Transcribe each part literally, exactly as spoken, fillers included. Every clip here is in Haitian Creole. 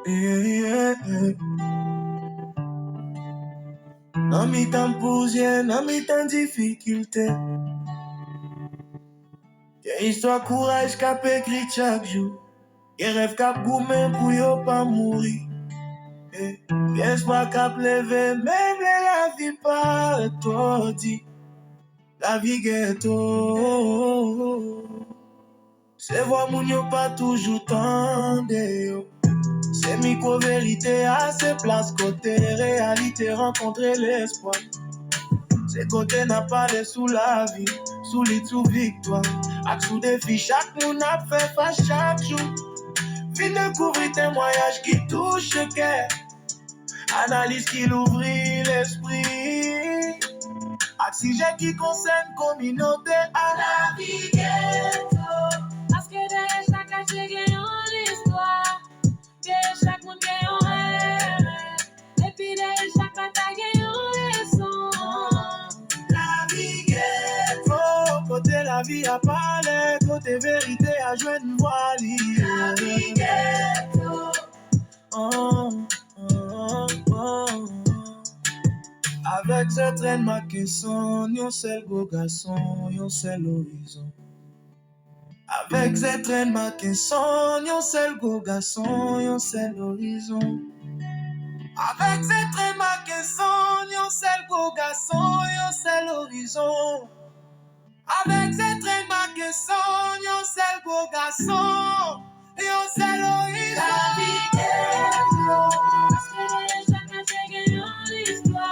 Yeah, yeah, yeah. Nan mitan pouzyè, nan mitan difikilte, gen istwa kouraj k ap ekri chak jou. Gen rèv k ap goumen pou yo pa mouri. Eh, gen espwa k ap leve, menm lè lavi parèt twò di. Lavi geto. Se vwa moun yo pa toujou tande yo. Se mikwo verite a, se plas kote reyalite rankontre lespwa. Se kote n ap pale sou lavi, sou lit, sou viktwa, ak sou defi chak moun ap fè fas chak jou. Vin dekouvri temwayaj ki touche kè, analiz ki louvri lespri, ak sijè ki konsène kominote a. Lavi geto. Paske dèyè chak katye gen yon istwa. Dèyè chak moun gen yon rèv. Epi dèyè chak batay gen yon leson. Lavi geto. Kote lavi ap pale, kote verite a jwenn vwa li. Lavi geto. Oh, oh, oh, oh. Avèk Zètrèn Mackenson, yon sèl gwo gason, yon sèl orizon. Avèk Zètrèn Mackenson, yon sèl gwo gason, yon sèl orizon. Avèk Zètrèn Mackenson, yon sèl gwo gason, yon sèl orizon. Avèk Zètrèn Mackenson, yon sèl gwo gason, yon sèl orizon. Lavi geto. Paske dèyè chak katye gen yon istwa.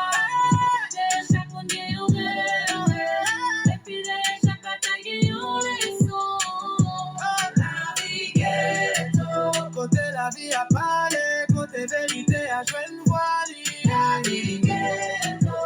Dèyè chak moun gen yon rèv. Epi dèyè chak batay gen yon leson. Lavi geto. Kote lavi ap pale, kote verite a jwenn vwa li. Lavi geto.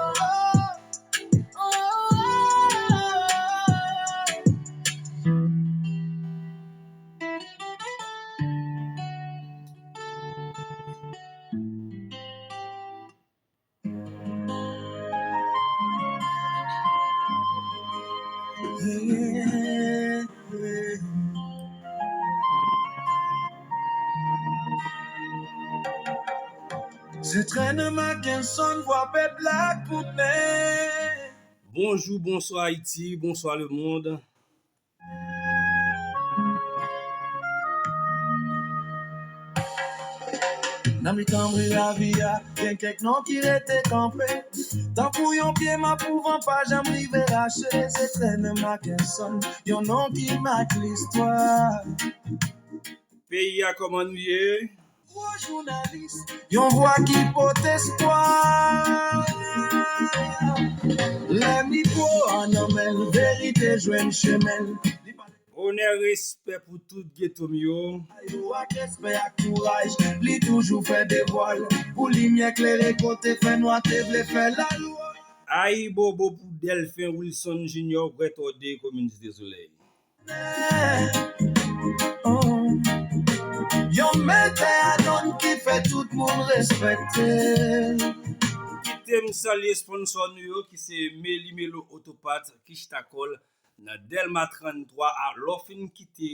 Zètrèn Mackenson, vwa pèp la konnen. Bonjou, bonswa Ayiti, bonswa lemonn. Nan mitan bri lavi a, gen kèk non ki rete kanpe. Tankou yon pye map pouvan pa janm rive rache. Zètrèn Mackenson, yon non ki mak listwa. Peyi a, kòman nou ye? Gwo jounalis, yon vwa ki pote espwa. Lè mikwo a nan men l, verite jwenn chemen l. Onè, respè pou tout geto m yo. Yo ak respè ak kouraj, li toujou fè devwa l. Pou limyè klere kote fènwa te vle fè lalwa. Ayibobo pou Delphin Wilson Junior, Prètòde, komin Site Solèy. Yon metè a nonm ki fè tout moun respekte. Kite m salye sponsò nou yo, ki se Meli Melo Otopat, Kichtakòl, nan Dèlma tranntwa a. Lè w fin kite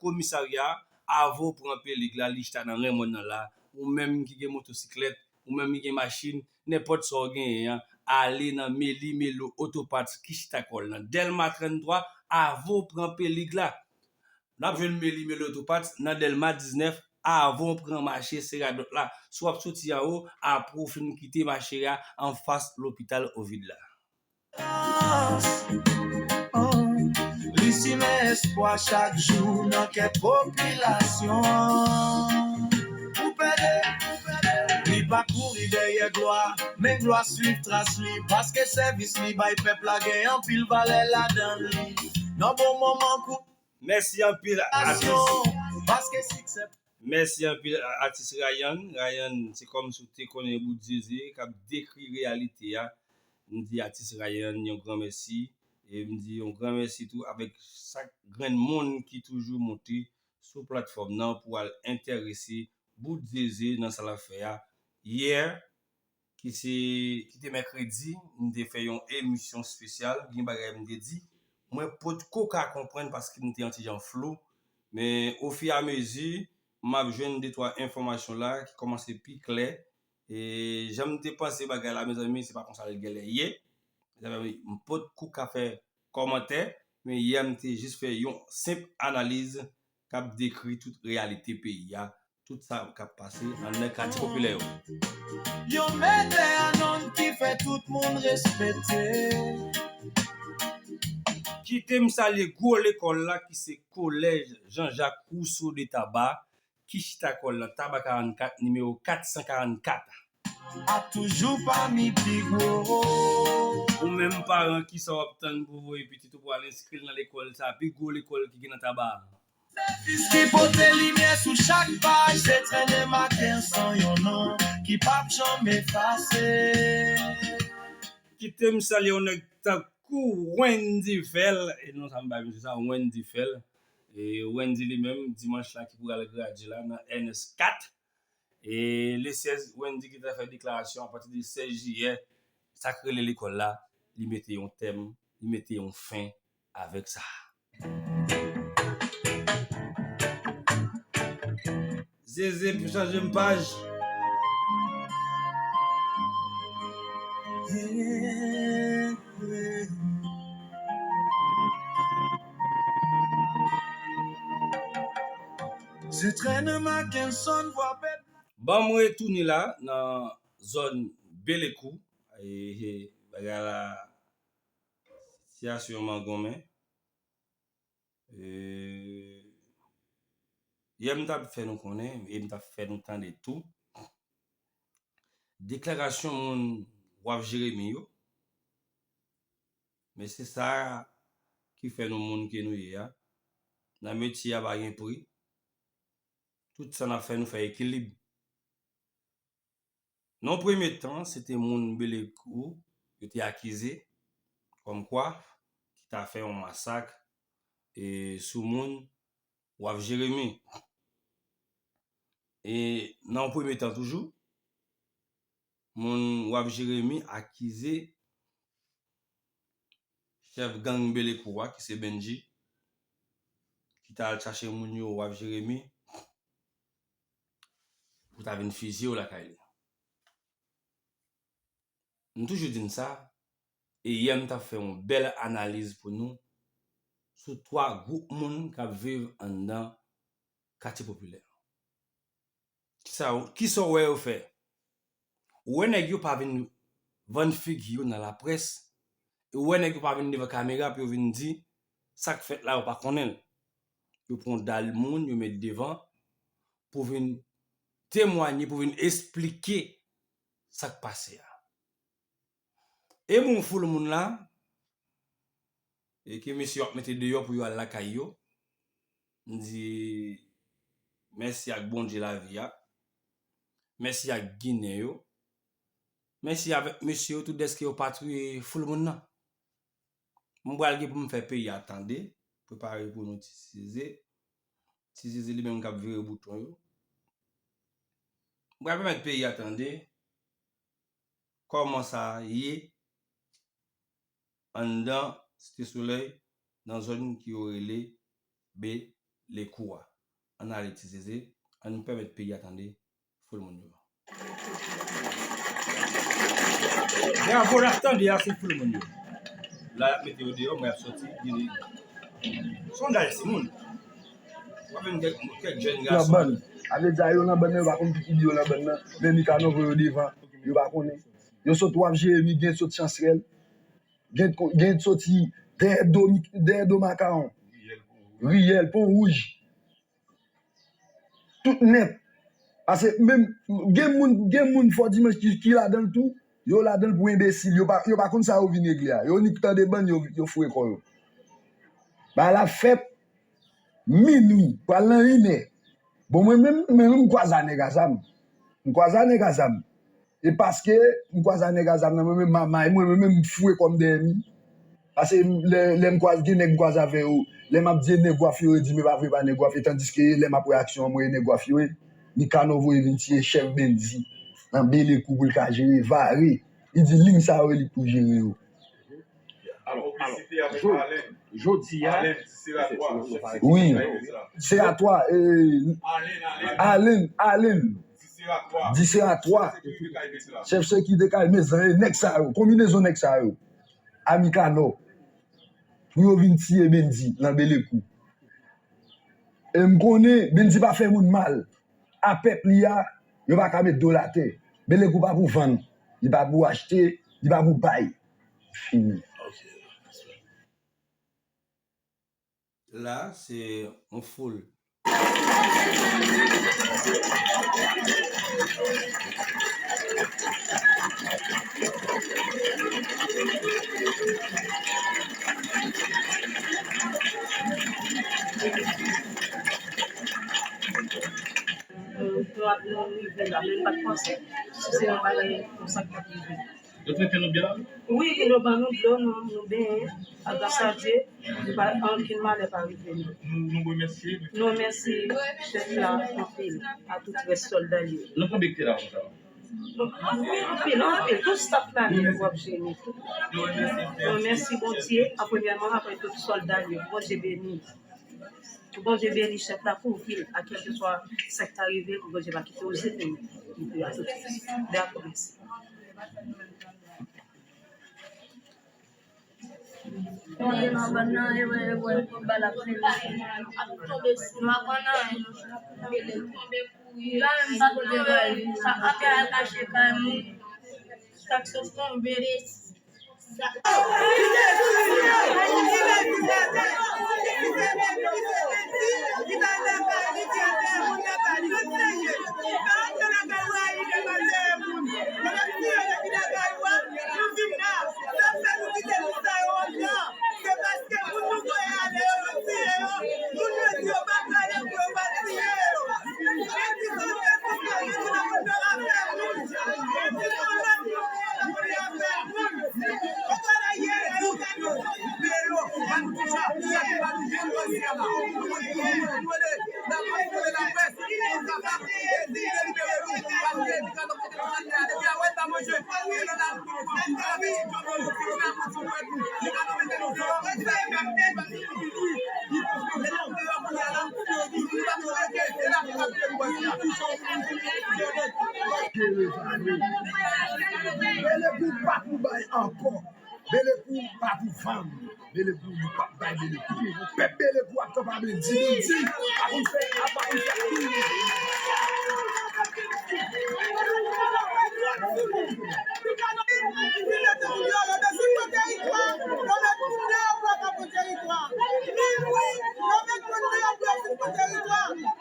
komisarya a, avan w pran Pelig la, li chita nan Renmòn nan la. Ou menm ki gen motosiklèt, ou menm ki gen machin, nenpòt sa w genyen an, ale nan Meli Melo Otopat, Kichtakòl, nan Dèlma tranntwa, avan w pran Pelig la. N ap jwenn Meli Melo Otopat nan Dèlma diznèf, avan w pran mache Seradòt la. Si w ap soti anwo, apre w fin kite mache a, anfas lopital Ovid la. Li simen espwa chak jou nan kè popilasyon. Pou pede, li pa kouri dèyè glwa, men glwa swiv tras li, paske sèvis li bay pèp la gen anpil valè ladan li. Nan bon moman kou Mèsi anpil, atis. Paske siksè. Mèsi anpil, a-, atis Ryan. Ryan, se kòmsi w te konnen bout zeze k ap dekri reyalite a. M di atis Ryan yon gran mèsi. E m di yon gran mèsi tou avèk chak grenn moun ki toujou monte sou platfòm nan pou al enterese bout zeze nan sa l ap fè a. Yè, ki se, ki te mèkredi, m te fè yon emisyon espesyal, gen bagay m te di, mwen potko ka konprann paske m te yon ti jan flou, men ofiramezi, m ap jwenn de twa enfòmasyon la ki kòmanse pi klè. E jan m te panse bagay la, mezanmi, se pa konsa l genlè ye. Mezanmi, m potko ka fè kòmantè, men yè m te jis fè yon senp analiz k ap dekri tout reyalite peyi a, tout sa k ap pase anndan katye popilè yo. Yo mete yon nonm ki fè tout moun respekte. Kite m salye gwo lekòl la ki se Kolèj Jean Jacques Rousseau de Taba, ki chita kòl nan Taba karannkat, nimewo kat san karannkat. Ap toujou pami pi gwo. Ou menm paran, kisa w ap tann pou voye pitit ou pou al enskri l nan lekòl sa, pi gwo lekòl ki gen nan Taba a? Sèvis ki pote limyè sou chak paj, se trennen maten san yon non ki p ap janm efase. Kite m salye yon nèg tankou Wendy Fèl, e non sa m bay misye sa, Wendy Fèl. E Wendy li menm, dimanch la ki pral gradye la nan N S kat. E le sèz, Wendy ki ta fè deklarasyon apati de sèz jiyè, sa k rele lekòl la, li mete yon tèm, li mete yon fen avèk sa. Zeze pou chanje m paj. Se trennen Mackenson vwa pèp. Ban m retounen la nan zòn Belekou. E, e, bagay la, sitiyasyon mangonmen. E, yè m t ap fè nou konnen, e m t ap fè nou tande tou, deklarasyon moun Waf Jeremi yo, men se sa ki fè nou moun ke nou ye a. Nan metye a pa gen pri. Tout sa n ap fè, nou fè ekilib. Nan yon premye tan, se te moun Belekou yo te akize kòmkwa ki ta fè yon masak, e, sou moun Waf Jeremi. E nan yon premye tan toujou, moun Waf Jeremi akize chèf gang Belekou a, ki se Bendji, ki t al chache moun yo Waf Jeremi pou ta vin fizye yo lakay li. M toujou di n sa, e yè m t ap fè yon bèl analiz pou nou sou twa gwoup moun k ap viv anndan katye popilè. Kisa, kisa w wè yo fè? Ou wè nèg yo pa vin vann figi yo nan laprès, e ou wè nèg yo pa vin devan kamera pou yo vin di sa k fèt la, yo pa konnen l. Yo pran dal moun, yo met devan pou vin temwanye, pou vin esplike sa k pase a. E bon, foul moun la, e ke mesye yo ap mete deyò pou yo al lakay yo. M di mèsi ak Bondye lavi a. Mèsi ak Ginen yo. Mèsi avèk mesye yo tou dèske yo pa touye foul moun nan. M pral gen pou m fè peyi a tande, prepare pou nou Ti Zeze. Ti Zeze li menm k ap vire bouton yo. M pral pèmèt peyi a tande kòman sa ye anndan Site Solèy, nan zòn ki yo rele Belekou a. Ann ale Ti Zeze, ann pèmèt peyi a tande foul moun yo. Bravo, n ap tande a, se foul moun yo. La, y ap mete yo deyò, mwen ap soti, vini. Sondaj timoun. W ap jwenn kèk, kèk jèn gason. Nan bann. A vle di a yo nan bann nan, yo pa konn ki ki yo nan bann nan. Men Mikanò voye yo devan, yo pa konnen. Yo sot Waf Jeremi, gen sot Chansrèl. Gen, gen soti dèyè do, dèyè do Makawon. Riyèl, Pon Wouj. Tout nèt. Paske menm, gen moun, gen moun Fò Dimanch ki, ki ladan l tou. Yo ladan l pou enbesil. Yo pa, yo pa konn sa yo vin regle a. Yo nik tande bann, yo, yo foure kò yo. Bagay la fèt minwi, pral nan inè. Bon, mwen menm, mwen menm, m kwaze a nèg a zam. M kwaze a nèg a zam. E paske m kwaze a nèg a zam nan, mwen menm, m a may, mwen menm, m foure kò m dèyè mi. Paske lè, lè m kwaze, gen nèg m kwaze avè yo, lè m ap di e nèg Waf yo, yo di m e pa vre, pa nèg Waf yo, tandiske lè m ap wè aksyon an, mwen e nèg Waf yo ye. Mikanò voye vin tiye chèf Bendji nan Belekou pou l ka jere Vare. Li di liy sa yo e li k pou jere yo. Alò, alò, Joe, Jodi a, wi, Seratwa, eh, Alen, Alen, Diseratwa, chèf sekirite kay Mezan, e nèg sa yo, konbinezon nèg sa yo, Amikanò, pou yo vin tiye Bendy nan Belekou. E m konnen Bendy pa fè moun mal. A pèp li a, yo pa ka met do l atè. Belekou pa pou vann, li pa pou achte, li pa pou bay. Fini. La, se yon foul. Nou, nou, nou rive la, men m pa t panse si se yon bagay konsa k t ap rive. Yo trete nou byen la? Wi, yo ban nou dlo, nou, nou benyen. A gras a Dye, nou pa, ankenn malè pa rive nou. Nou, nou remèsye. Nou remèsye chèf la anpil, a tout rès sòlda li yo. Nou konbyen ki te la konsa? Anpil, anpil. Tout staff la menm w ap jene. Nou remèsye Bondye, an premyèman, apre tout sòlda li yo. Bondye beni. Pou Bondye beni chèf la, kouvri l, a kèlkeswa sa k ta rive, pou Bondye pa kite w jete nou. Dakò, mèsi. Mwen nan ban nan, e wè, e wè, pou bal ap vini. Nou ap ban nan, e nou ap tonbe. La menm pa kote pral. Sa ap al kache kay moun. Sa k sot tonbe. Belekou pa pou bay ankò. Belekou pa pou vann. Belekou, nou p ap bay Belekou. Pèp Belekou ap kanpe a Bendy, Bendy. Pa pou fè, pa pou fè.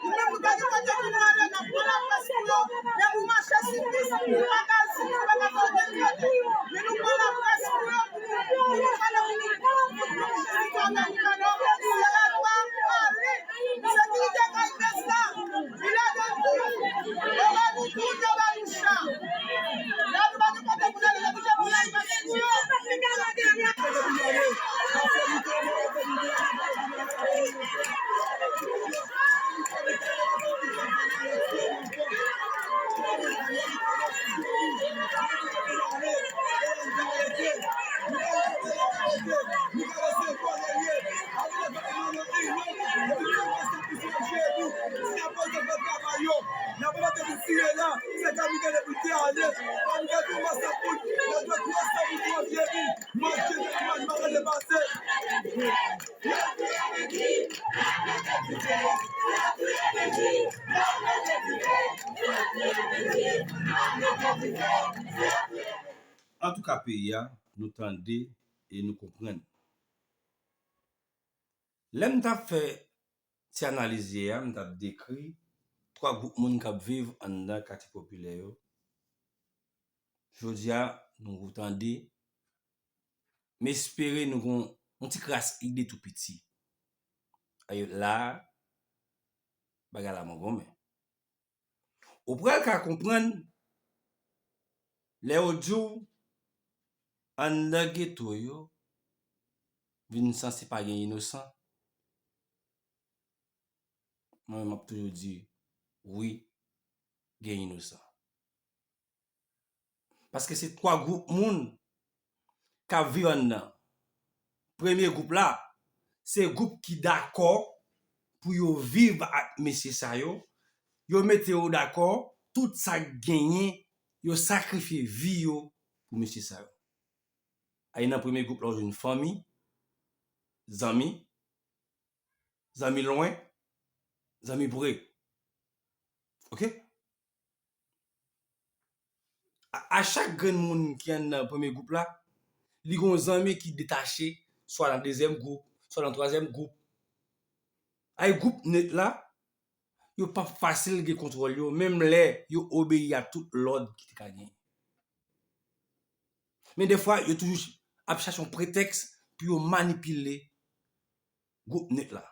Ou menm ou pa gen kote pou nou ale, n ap pran laprès pou yo. Depi w mache sou pis, ou pa ka al sou pis, ou pa ka fè okenn kote. Men nou pran laprès pou yo, pou nou, pou nou pale pou nou, pou nou, pou nou, pou nou, pou nou, se la nou ale. Sekirite kay Mezan, li lage nou, yo ba nou tout, yo ba nou cha. La nou pa gen kote pou n ale, nou oblije pran laprès pou yo. Antouka, peyi a, nou tande e nou konprann. Lè m t ap fè ti analiz yè a, m t ap dekri twa gwoup moun k ap viv anndan katye popilè yo. Jodi a, nou tande, m espere nou gon yon ti kras ide tou piti. Ayò, la a, bagay la mwen gonmen. Ou pral ka konprann lè yo di w anndan geto yo vin sanse pa gen inosan. Mwen, m ap toujou di, wi, gen inosan. Paske se twa gwoup moun k ap viv anndan. Premye gwoup la, se gwoup ki dakò pou yo viv ak mesye sa yo, yo mete yo dakò, tout sa k genyen, yo sakrifye vi yo pou mesye sa yo. Ay nan premye gwoup la, ou jwenn fanmi, zanmi, zanmi lwen, zanmi pre. Oke? A, a chak grenn moun ki anndan premye gwoup la, li gon zanmi ki detache, swa nan dezyèm gwoup, swa nan twazyèm gwoup. Ay gwoup net la, yo p ap fasil gen kontwòl yo, menm lè yo obeyi a tout lòd ki te ka genyen. Men defwa, yo toujou ap chache yon pretèks pou yo manipile gwoup net la.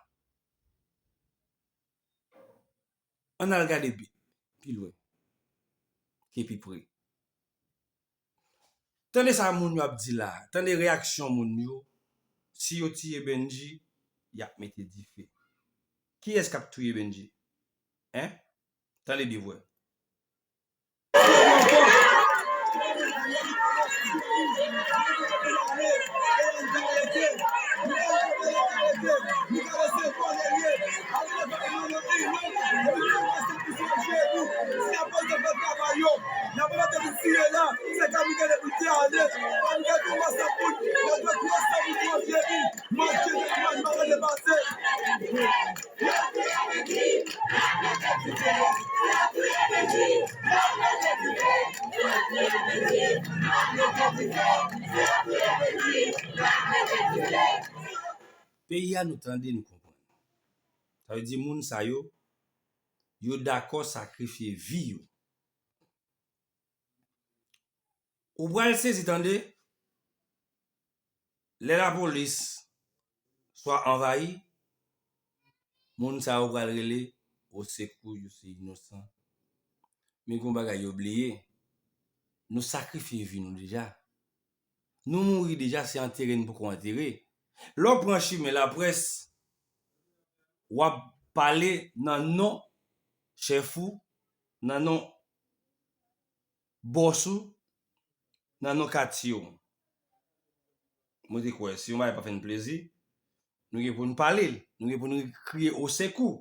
Ann al gade pi, pi lwen, ki pi pre. Tande sa moun yo ap di la, tande reyaksyon moun yo. Si yo tiye Bendji, y ap mete dife. Kiyès k ap touye Bendji? Hein? Tande byen vwè. Peyi a, nou tande, nou konprann. Sa vle di moun sa yo, yo dakò sakrifye vi yo. Ou pral sezi tande, lè lapolis swa anvayi, moun sa yo pral rele, o sekou, yo se inosan. Men gon bagay yo bliye, nou sakrifye vi nou deja. Nou mouri deja, se antere n poko antere. Lè w pran chimen laprès, w ap pale nan non chèf ou, nan non bòs ou, nan non katye w. Mwen te kwè, si yon bagay pa fè n plezi, nou gen pou n pale l, nou gen pou n kriye o sekou.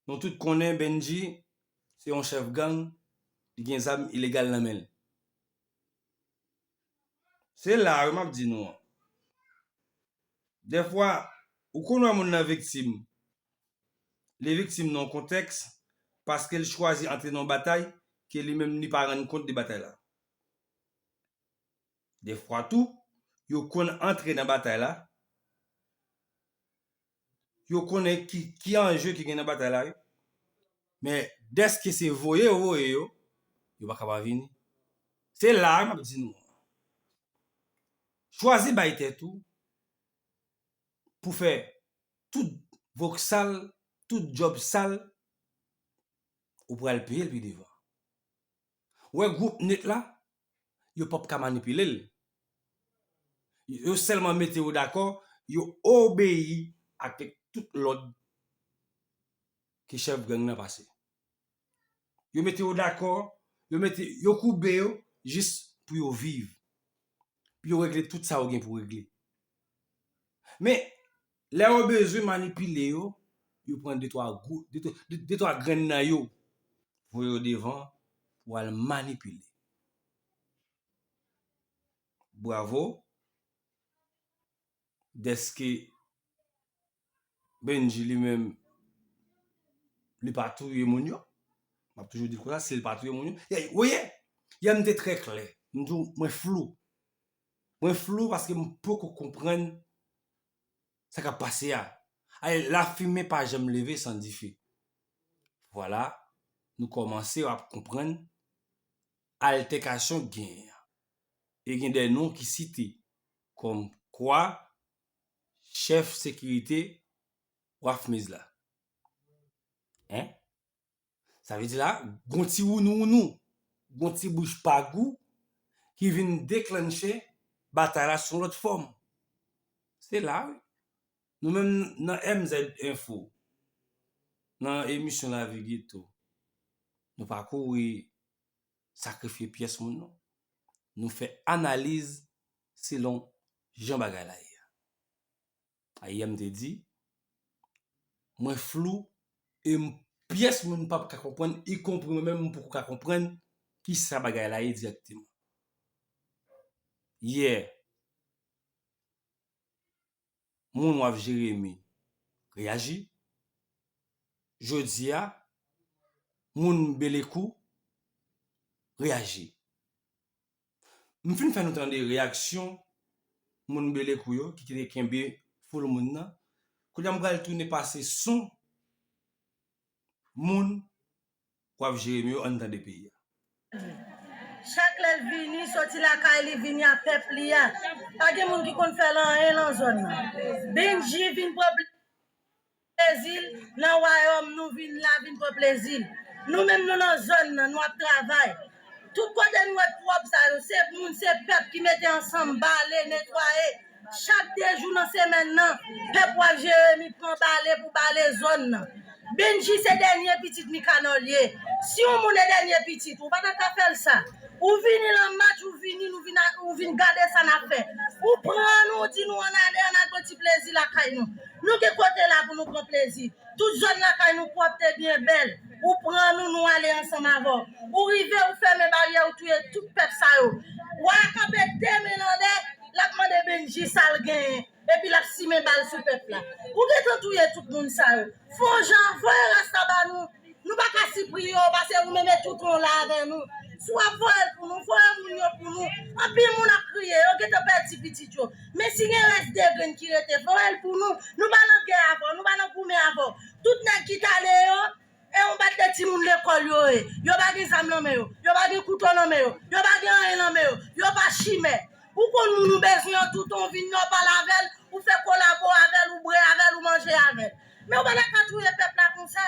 Nou tout konnen Bendji se yon chèf gang, li gen zam ilegal nan men l. Se la wi m ap di nou an. Dèfwa, ou konn wè moun nan viktim. Li viktim nan yon kontèks paske l chwazi antre nan yon batay ke li menm li pa rann kont de batay la. Dèfwa tou, yo konn antre nan batay la, yo konnen ki, ki anje ki gen nan batay la, wi. Men dèske se voye yo voye yo, yo pa ka pa vini. Se la a m ap di nou. Chwazi bay tèt ou pou fè tout vòk sal, tout djòb sal, ou pral peye l pi devan. Ou wè gwoup net la, yo p ap ka manipile l. Yo sèlman mete yo dakò, yo obeyi ak tout lòd ke chèf gang nan pase. Yo mete yo dakò, yo mete, yo koube yo jis pou yo viv. Pou yo regle tout sa yo gen pou regle. Men, lè yo bezwen manipile yo, yo pran de twa gou-, de, de, de twa grenn nan yo, voye yo devan pou al manipile. Bravo. Dèske Bendji li menm, li pa touye moun yo. M ap toujou di l konsa, si l pa touye moun yo. Yè, ou wè, yè m te trè klè. M di w, mwen flou. Mwen flou paske m poko konprann sa k ap pase a. Ay, lafimen pa janm leve san dife. Vwala, nou kòmanse ap konprann altèkasyon k genyen an. E gen de non ki site, kòm kwa chèf sekirite Wafmiz la. Hein? Sa vle di la, gon ti wounou wounou, gon ti bouch pa gou ki vin deklanche batay la sou yon lòt fòm. Se la, wi. Nou menm nan M Z Info, nan emisyon Lavi Geto, nou pa kouri sakrifye pyès moun, non. Nou fè analiz selon jan bagay la ye a. Ayè m te di, mwen flou e m, pyès moun p ap ka konprann, ikonpri mwen menm, m poko ka konprann kisa bagay la ye dirèkteman. Yè, moun Waf Jeremi reyaji. Jodi a, moun Belekou reyaji. M fin fè nou tande reyaksyon moun Belekou yo ki te kenbe Full Moon nan. Kounye a m pral tounen pase son moun Waf Jeremi yo, ann tande peyi a. Chak lè l vini, soti lakay li, vini a pèp li a. Pa gen moun ki konn fè l anyen nan zòn nan. Bendji vin pran plezi l nan wayòm nou, vin la, vin pran plezi l. Nou menm nou nan zòn nan, nou ap travay. Tout kote nou wè twòp sa yo, se moun, se pèp ki mete ansanm, bale, netwaye. Chak de jou nan semèn nan, pèp Waf Jeremi pran bale pou bale zòn nan. Bendji se dènye pitit Mikanò l ye. Si yon moun e dènye pitit, ou pa ta ka fè l sa. Ou vini nan match, ou vini, nou vin a, ou vin gade sa n ap fè. Ou pran nou, ou di nou ann ale, ann al pran ti plezi lakay nou. Nou gen kote la pou nou pran plezi. Tout zòn lakay nou pwòp, te byen bèl. Ou pran nou, nou ale ansanm avè w. Ou rive, ou fèmen baryè, ou touye tout pèp sa yo. Wa a kanpe de men l anlè, l ap mande Bendji sa l genyen. Epi l ap simen bal sou pèp la. Ou gentan touye tout moun sa yo. Fè yon jan, voye rès la ba nou. Nou pa ka sipriye w, paske ou menm e touton w la avè nou. Si w ap voye l pou nou, voye moun yo pou nou. Anpil moun ap kriye, yo gentan pèdi pitit yo. Men si gen rès de grenn ki rete, voye l pou nou. Nou pa nan gè avè w, nou pa nan goumen avè w. Tout nèg ki t ale yo, e yon bande timoun lekòl yo ye. Yo pa gen zam nan men yo. Yo pa gen kouto nan men yo. Yo pa gen anyen nan men yo. Yo pa chimè. Ou konn moun ou bezwen an, toutan w vin la, w pale avè l, ou fè kolabo avè l, ou bwè avè l, ou manje avè l. Men ou pa ta ka touye pèp la konsa.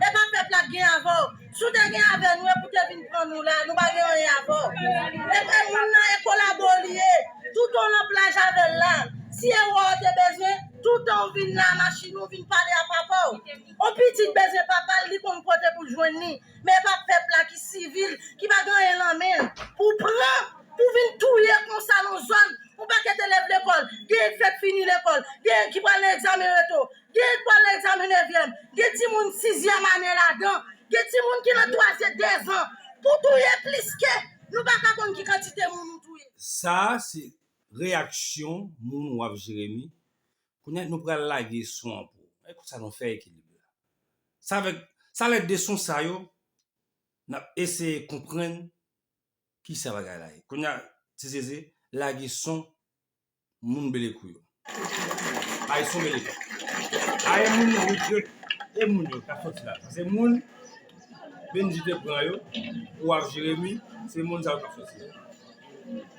E pa pèp la k gen avè w. Si w te gen avè nou, e pou te vin pran nou la, nou pa gen anyen avè w. E pa moun nan, e kolabo li ye. Toutan w nan plaj avè l la. Si e wè w te bezwen, toutan w vin la, machin ou vin pale a papa w. On pitit bezwen papa l, li konn kote pou l jwenn li. Men e pa pèp la ki sivil, ki pa gen anyen nan men l. Pou pran, pou vin touye konsa nan zòn, yon pakèt elèv lekòl, gen k fèk fini lekòl, gen ki pral nan egzamen reto, gen k pral nan egzamen nevyèm, gen timoun sizyèm ane ladan, gen timoun ki nan twazyèm dezan. Pou touye plis ke, nou pa ka konn ki kantite moun nou touye. Sa a se reyaksyon moun Waf Jeremi. Kounye a, nou pral lage son an pou ou. Ekout sa nou fè ekilib la. Sa avèk, sa lè de son sa yo, n ap eseye konprann kisa bagay la ye. Kounye a, Ti Zeze, lage son moun Belekou yo. Ay, son Belekou. Ay, moun yo, e moun yo k ap soti la. Se moun Bendji te pran yo, pou Waf Jeremi, se moun sa yo k ap soti.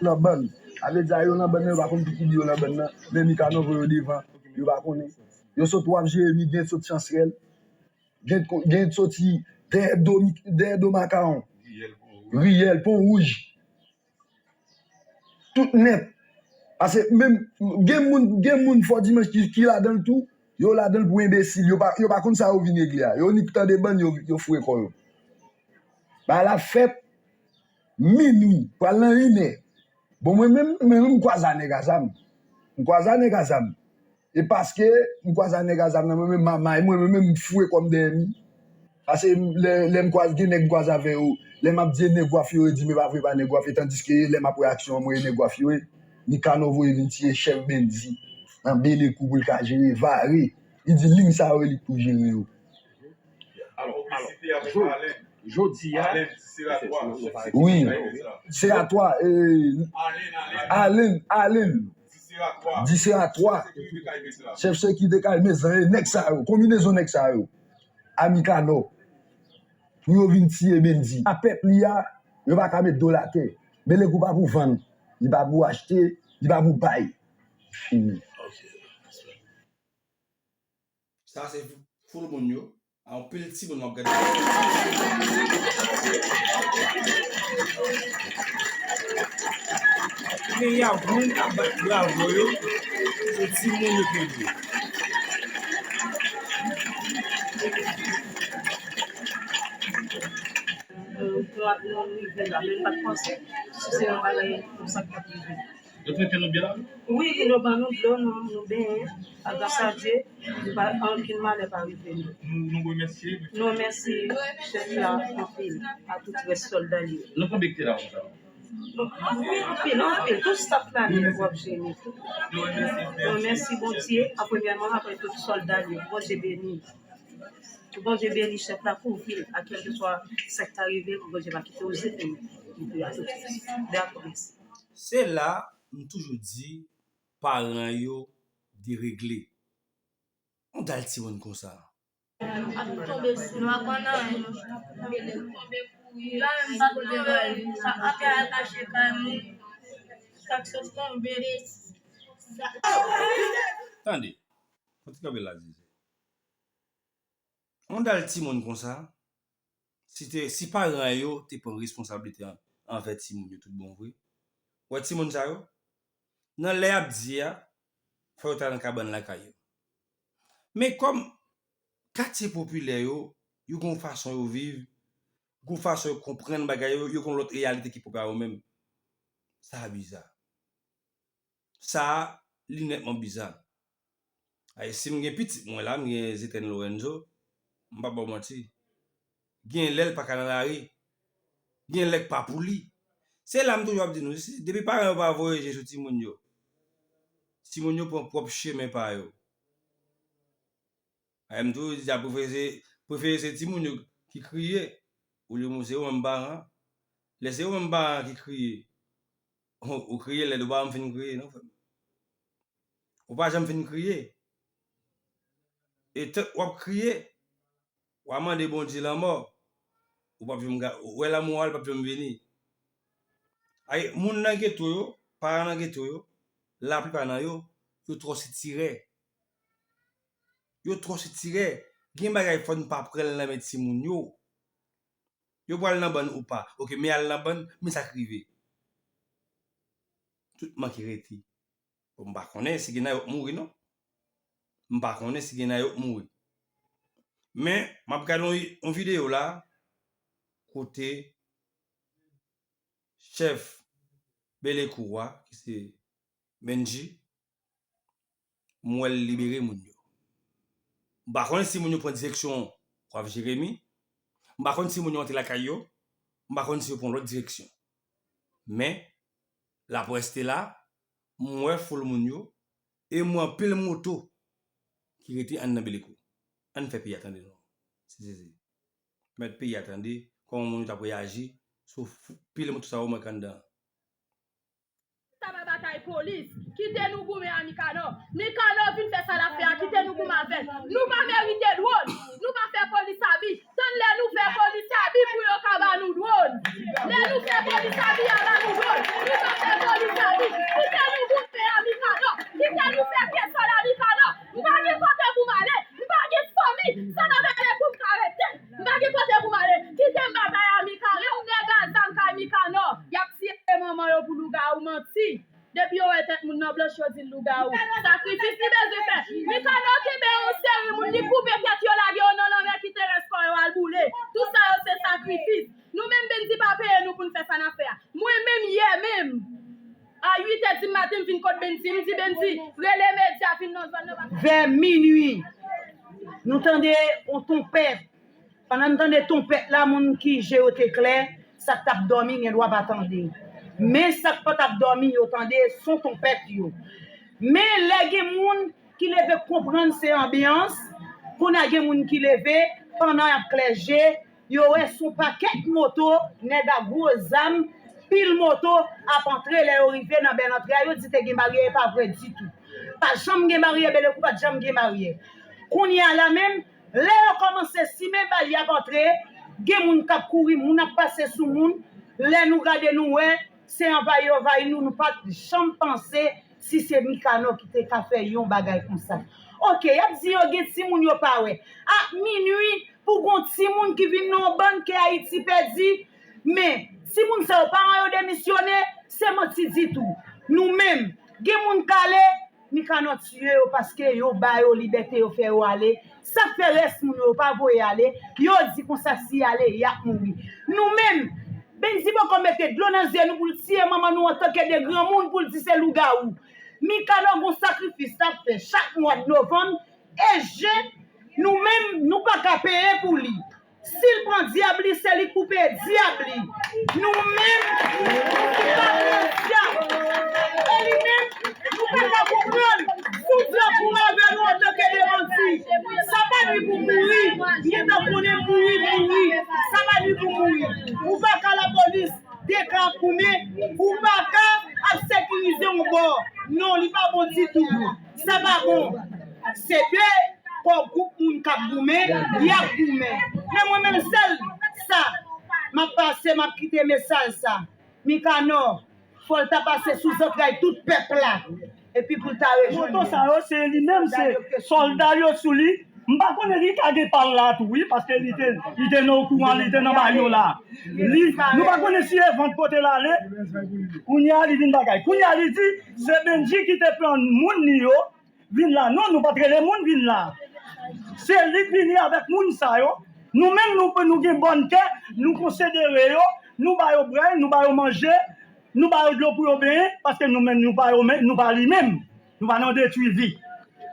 Nan bann. Sa vle di a yo nan bann nan, yo pa konn ki ki di yo nan bann nan. Men Mikanò voye yo devan, yo pa konnen. Yo sot Waf Jeremi, gen sot Chansrèl, gen, gen soti dèyè do, dèyè do Makawon. Riyèl, Pon Wouj. Tout nèt. Paske menm, gen moun, gen moun Fò Dimanch ki, ki ladan l tou, yo ladan l pou enbesil. Yo pa, yo pa konn sa yo vin regle a. Yo nik tande bann, yo, yo foure kò yo. Bagay la fèt minwi, pral nan inè. Bon, mwen menm, mwen menm, m kwaze a nèg a zam. M kwaze a nèg a zam. E paske m kwaze a nèg a zam nan, mwen menm, m a may mwen, mwen menm, m foure kò m dèyè m. Paske lè, lè m kwaze, gen nèg m kwaze avè yo, lè m ap di e nèg Waf yo ye, di m e pa vre, pa nèg Waf yo, tandiske lè m ap wè aksyon an, m wè e nèg Waf yo ye. Mikanò voye vin tiye chèf Bendji nan Belekou pou l ka jere, vare. Li di liy sa yo, e li k pou jere yo. Alò, alò, jo-, jodi a, wi, Seratwa, e, Alen, Alen, Di Seratwa. Chèf sekirite kay Mezan, e nèg sa yo, konbinezon nèg sa yo. A Mikanò. Pou yo vin tiye Bendji. A pèp li a, yo pa ka met do l atè. Belekou pa pou vann. Li pa pou achte, li pa pou bay. Fini. Sa se Full Moon yo. Anpil timoun w ap gade. Gen y ap moun k ap bat bravo yo, se timoun yo ke l ye. Nou, nou, nou rive la, men n pa t panse si se yon bagay konsa k t ap rive. Yo trete nou byen la? Wi, yo ban nou dlo, nou, nou benyen. Gras a Dye, nou pa, ankenn malè pa rive nou. Nou remèsye chèf la anpil, a tout rès sòlda li yo. Nou konbyen ki te la konsa? Anpil, anpil, tout staff la nèt w ap jere. Nou remèsye Bondye an premyèman, apre tout sòlda li yo. Bondye beni. Bondye beni chèf la, kouvri l, a kèlkeswa sa k ta rive, Bondye va kite w zete nou. Dakò, mèsi. Se la m toujou di paran yo deregle. Yon dal timoun konsa. Ap tonbe sou nou, ap ann anyen. La menm pa kote pral. Sa ap al kache kay moun. Sa k sot tonbe. Tande. Fò ti kanpe la, Zizi. Yon dal timoun konsa, si te, si paran yo te pran responsablite anvè timoun yo tout bon vre, wè timoun sa yo, nan lè y ap di a, fò yo ta nan kabann lakay yo. Men kòm katye popilè yo, yo gen yon fason yo viv, gen yon fason yo konprann bagay yo, yo gen yon lòt reyalite ki pwòp a yo menm. Sa a biza. Sa a, li nètman biza. Ay, si m gen pitit mwen la, m gen Zetèn Lorenzo, m p ap ba w manti. Gen lè l pa ka nan lari. Gen lè k pa pou li. Se la m toujou ap di nou, depi paran yo pa voye je sou timoun yo, timoun yo pran pwòp chemen pa yo. Ay, m toujou di sa, prefere se, prefere se timoun yo ki kriye, olye se ou menm paran an. Lè se ou menm paran an ki kriye, ou kriye lèd, ou pa janm fin kriye non, frè m. Ou pa janm fin kriye. E tank w ap kriye, w a mande Bondye lanmò, ou p ap janm ka, ou wè lanmò a, li p ap janm vini. Ay, moun nan geto yo, paran nan geto yo, laplipa nan yo, yo twò sitirè. Yo twò sitirè. Gen bagay fò n pa pran l nan men timoun yo. Yo pral nan bann ou pa. Oke, men al nan bann, men sa k rive. Tout manke rete. Bon, m pa konnen si gen nan yo k mouri non. M pa konnen si gen nan yo k mouri. Men, m ap gade yon, yon videyo la, kote chèf Belekou a, ki se Menji, m wè l libere moun yo. M pa konn si moun yo pran direksyon Kwav Jeremi, m pa konn si moun yo antre lakay yo, m pa konn si yo pran lòt direksyon. Men, laprès te la, m wè foul moun yo, e m wè anpil moto ki rete anndan Belekou. Ann fè peyi a tande non. Se, se, se. Mèt peyi a tande kòman moun yo t ap reyaji sou pil moto sa yo m wè k anndan an. Sa pa batay polis. Kite nou goumen a Mikanò. Mikanò vin fè sa l ap fè a, kite nou goumen avè l. Nou pa merite dwòn. Nou pa fè polis abi. Tann lè nou fè polis abi pou yo ka ba nou dwòn. Lè nou fè polis abi a ba nou dwòn. Nou pa fè polis abi. Kite nou goumen a Mikanò. Kite nou fè kesòl a Mikanò. M pa gen kote pou m ale. M pa gen fanmi. Sa nan vale pou m ka rete. M pa gen kote pou m ale. Kite m batay a Mikanò. Yon nèg a zam kay Mikanò. Y ap tiye manman yo pou lougawou manti. Depi yo wè tèt moun nan blanch yo di l lougawou. Sakrifis li bezwen fè. Mikanò kenbe yon seri moun, li koupe tèt yo, lage yo nan lanmè, kite rès kò yo al boule. Tout sa yo se sakrifis. Nou menm Bendji pa peye nou pou n fè sa n ap fè a. Mwen menm yè menm, a uit è di maten m vin kot Bendji, m di Bendji, rele medya vin nan zòn nan. Vè minui, nou tande yon tonpèt. Pandan n tande tonpèt la, moun ki je yo te klè, sa k t ap dòmi gen dwa pa tande. Men sa k pa t ap dòmi yo tande, son tonpèt yo. Men lè gen moun ki leve konprann se anbyans, kounye a gen moun ki leve, pandan y ap klè je, yo wè se yon pakèt moto, nèg a gwo zam, pil moto ap antre, lè yo rive nan bèl antre a, yo di te gen baryè, e pa vre ditou. Pa janm gen baryè, Belekou pa t janm gen baryè. Kounye a la menm, lè yo kòmanse simen bal y ap antre, gen moun k ap kouri, moun ap pase sou moun, lè nou gade nou wè, se anvayi yo anvayi nou, nou pa t janm panse si se Mikanò ki te ka fè yon bagay konsa. Oke, y ap di yo gen timoun yo pa wè. A minui, pou gon timoun ki vin nan yon bann ke Ayiti pèdi, men timoun sa yo paran yo demisyone, se manti ditou. Nou menm, gen moun k ale, Mikanò tiye yo paske yo ba yo libète yo fè yo ale. Sa k fè rès moun yo pa voye ale, yo di konsa si y ale y ap mouri. Nou menm, Bendji poko mete dlo nan zye nou pou l tiye manman nou antanke de granmoun pou l di se lougawou. Mikanò gon sakrifis l ap fè chak mwa novanm e jen, nou menm, nou pa ka peye pou li. Si l pran dyab li, se li k pou peye dyab li. Nou menm, nou ki pa pran dyab. E li menm, nou pa ka konprann. Si w dyab pou avè nou antanke de manti, sa pa nwi pou mouri. Gentan konnen mouri, mouri. Sa pa nwi pou mouri. Ou pa ka lapolis, de ka goumen, ou pa ka ap sekirize yon bò. Non, li pa bon ditou. Sa pa bon. Se de kò gwoup moun k ap goumen, y ap goumen. Men mwen menm sèl sa, m ap pase, m ap kite mesaj sa. Mikanò, fò l ta pase sou zantray tout pèp la. Epi pou l ta rejwenn moto sa yo, se li menm, se sòlda yo sou li. M pa konnen li ka gen pa l la tou, wi, paske li te, li te nan okouran, li te nan Bayola. Li, nou pa konnen si e vant kote l ale. Kounye a, li vin bagay. Kounye a, li di, se Bendji ki te pran moun li yo, vin la. Non, nou pa t rele moun vin la. Se li k vini avèk moun sa yo. Nou menm, nou, nou gen bòn kè, nou konsidere yo, nou ba yo bwè, nou ba yo manje, nou ba yo dlo pou yo benyen, paske nou menm, nou pa yo menm, nou pa li menm. Nou pa nan detwi vi.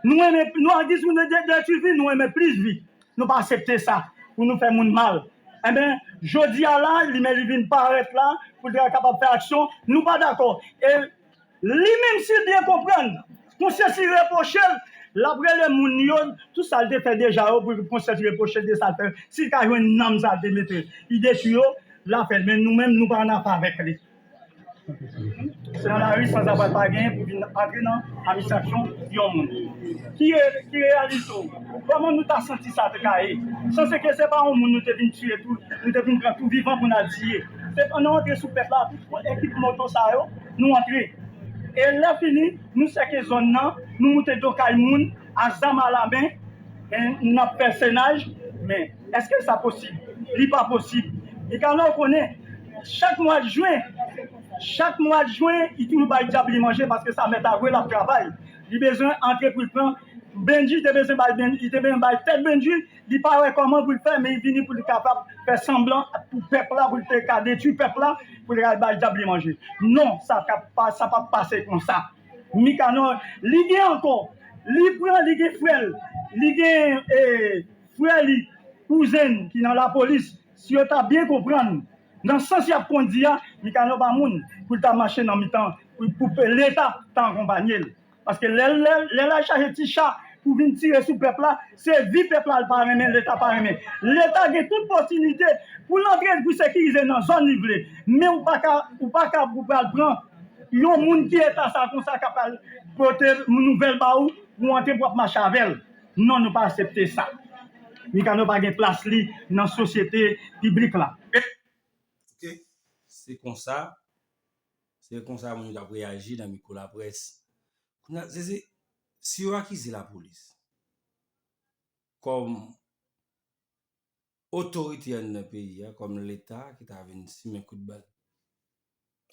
Nou renmen, nou angiz pou nou de-, detwi vi, nou renmen plis vi. Nou pa aksepte sa, pou nou fè moun mal. Enben, jodi a la, li men li vin parèt la, pou l ta kapab fè aksyon, nou pa dakò. E li menm, si l byen konprann, konsyans li repwoche l, l ap rele moun li yo, tout sa l te fè deja yo, pou konsyans li repwoche l de sa l fè. Si l ka jwenn nanm sa l te mete, li detwi yo, l a fè l. Men nou menm, nou pa annafè avèk li. Se nan lari sanzaprat pa genyen pou vin antre nan administrasyon yon moun. Ki re-, ki reyalite w? Kòman nou ta santi sa te ka ye? Sanse ke se pa yon moun nou te vin tiye tou, nou te vin pran tou vivan pou n al tiye. Se pandan nou antre sou pèp la, tout ekip moto sa yo, nou antre. E lè fini, nou sèke zòn nan, nou moute do kay moun, a zam alamen, e n ap fè senaj, men èske sa posib? Li pa posib. Mikanò konnen, chak mwa jen, chak mwa jen, li toujou bay dyab li manje paske sa mèt avwe l ap travay. Li bezwen antre pou l pran. Bendji te bezwen bay, Ben-, li te bezwen bay tèt Bendji, li pa wè kòman pou l fè, men li vini pou l kapab fè sanblan pou pèp la, pou l te ka detwi pèp la, pou l ka bay dyab li manje. Non, sa ka pa, sa p ap pase konsa. Mikanò, li gen ankò, li pran, li gen frè l, li gen, e, frè li, kouzen l ki nan lapolis, si yo ta byen konprann, nan sans y ap kondi a, Mikanò pa moun pou l ta mache nan mitan, pou, pou pe-, Leta ta akonpanye l. Paske lè, lè, lè l al chache ti cha pou vin tire sou pèp la, se vi pèp la l pa renmen, Leta pa renmen. Leta gen tout posibilite pou l antre, pou sekirize nan zòn li vle. Men ou pa ka, ou pa ka pou pral pran yon moun ki eta sa konsa k ap al pote nouvèl ba ou, ou antre pou w ap mache avè l. Non, nou pa aksepte sa. Mikanò pa gen plas li nan sosyete piblik la. Ok. Se konsa, se konsa moun yo t ap reyaji nan mikwo laprès. Kounye a, se, se, si yo akize lapolis kòm otorite anndan peyi a, kòm Leta ki ta vin simen kout bal,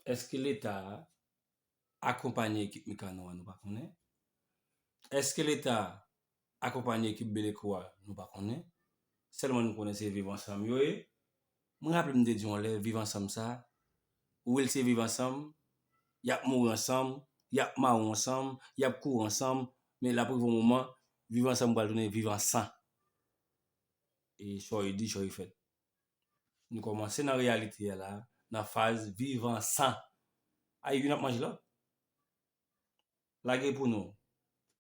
èske Leta a akonpanye ekip Mikanò a? Nou pa konnen. Èske Leta akonpanye ekip Belekou a? Nou pa konnen. Sèlman nou konnen se Viv Ansanm yo ye. Mwen raple m te di yon lè, Viv Ansanm sa, wi l se Viv Ansanm, y ap mouri ansanm, y ap mawon ansanm, y ap kouri ansanm, men l ap rive yon moman, Viv Ansanm pral tounen Viv Ansan. E chòy di, chòy fèt. Nou kòmanse nan reyalite a la, nan faz Viv Ansan. Ay, youn ap manje lòt. Lage pou nou.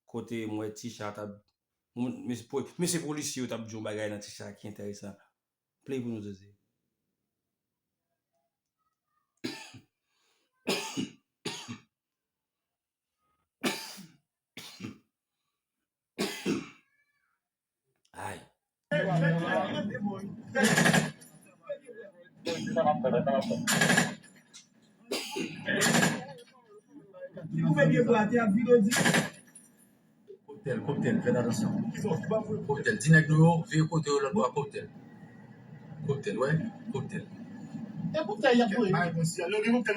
Kote m wè Ticha t ap, mesye, po-, mesye polisye yo t ap di yon bagay nan Ticha ki enteresan. Play pou nou, Zoze. Ay. Koktèl, koktèl, fèt atansyon. Koktèl, ti nèg nou yo, veye kote yo lòt bò a, koktèl. Koktèl, wè, koktèl. E koktèl y ap voye. Men koktèl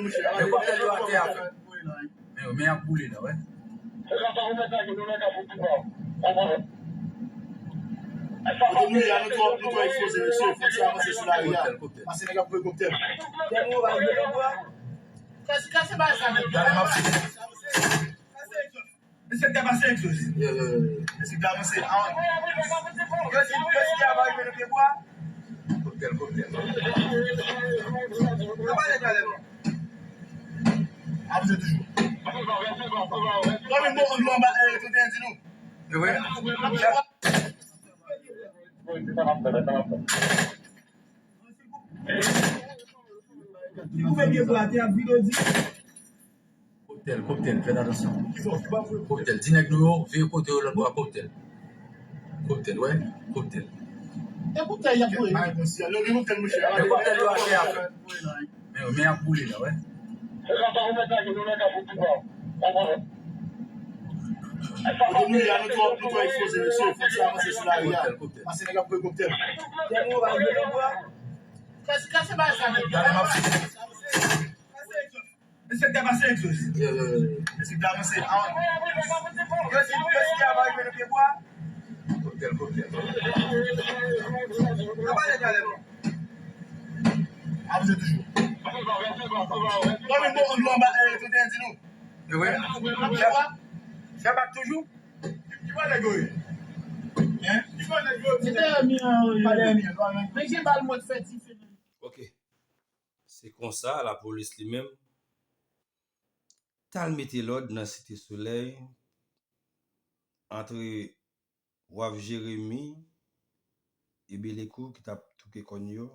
yo atè a, frè. Men, men y ap boule la, wè. Kote nou ye a, nou twò, nou twò ekspoze, mesye. Fòk se avanse sou lari a. Pase nèg ap voye koktèl. Kase, kase bagay sa, nèg. Gade, m ap Enspektè pase egzòs. Enspektè avanse. Yo di, yo di a va rive nan pye bwa. Koktèl, koktèl. Yo pale talè, non. Avanse toujou. Kòm yon bon, yon bon anba, eh, trente et un di nou. E vre? Si w veye pye pou atè, ap vide w di. Koktèl, koktèl, fèt atansyon. Koktèl, ti nèg nou yo, veye kote yo lòt bò a, koktèl. Koktèl, wè, koktèl. E koktèl y ap voye. Men koktèl yo atè a. Men, men y ap boule la, wè. Kote nou ye a, nou twò, nou twò ekspoze, mesye. Fòk se avanse sou lari a. Pase nèg ap voye koktèl. Kase, kase bagay sa, nèg. Enspektè pase egzòs. Enspektè avanse. Yo di, yo di a va rive nan pye bwa. Koktèl, koktèl. Yo pale talè, non. Avanse toujou. Kòm yon bon, yon bon anba, eh, trente et un di nou. E vre? Fè bak toujou. Ki bò nèg yo ye? Hein? Ki bò nèg yo ye? Se dèyè mi an, wi. Pa dèyè mi an, non, non. Men gen bal mwen fè dife nan. Ok. Se konsa, lapolis li menm t al mete lòd nan Site Solèy, antre Waf Jeremi e Belekou ki t ap touke kòn yo.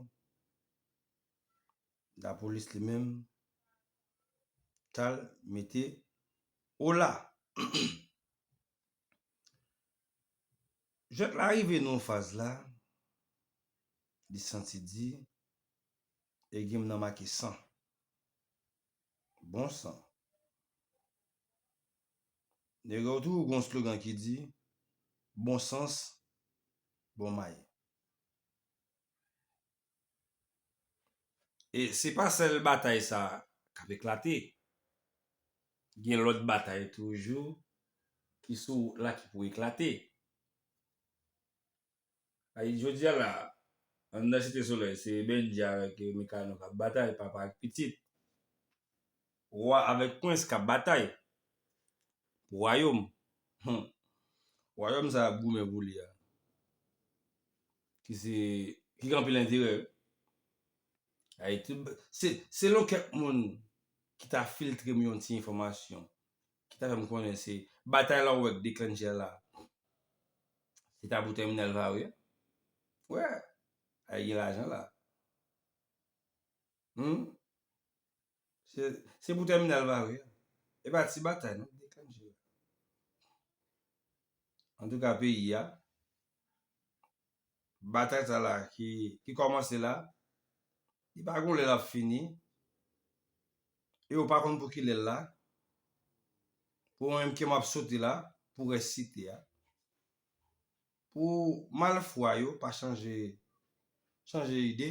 Lapolis li menm t al mete ola. Jwèt la rive nan yon faz la, li santi di, e gen moun nan make san. Bon san. Nèg yo toujou gen yon slogan ki di, bon sans, bon may. E se pa sèl batay sa k ap eklate. Gen lòt batay toujou ki sou wout la ki pou eklate. Ay, jodi a la, anndan Site Solèy, se Bendji avèk Mikano k ap batay, papa ak pitit. Wa avèk prens k ap batay pou wayòm. Hmm. Wayòm sa y ap goumen pou li a. Ki se, ki gen anpil enterè, wi. Ay, tout, se, selon kèk moun ki ta filtre m yon ti enfòmasyon, ki ta fè m konnen se batay la w wè k deklanche la, se ta pou tèminal Vare a. Wè, ay gen lajan la. Hmm? Se, se pou tèminal Vare a. E pa ti batay, non, deklanche. Antouka, peyi a, batay sa la ki, ki kòmanse la, li pa gon lè l ap fini, e yo pa konn pou kilè l la, pou mwen menm ke m ap sote la, pou rès site a, pou malfwa yo pa chanje, chanje ide,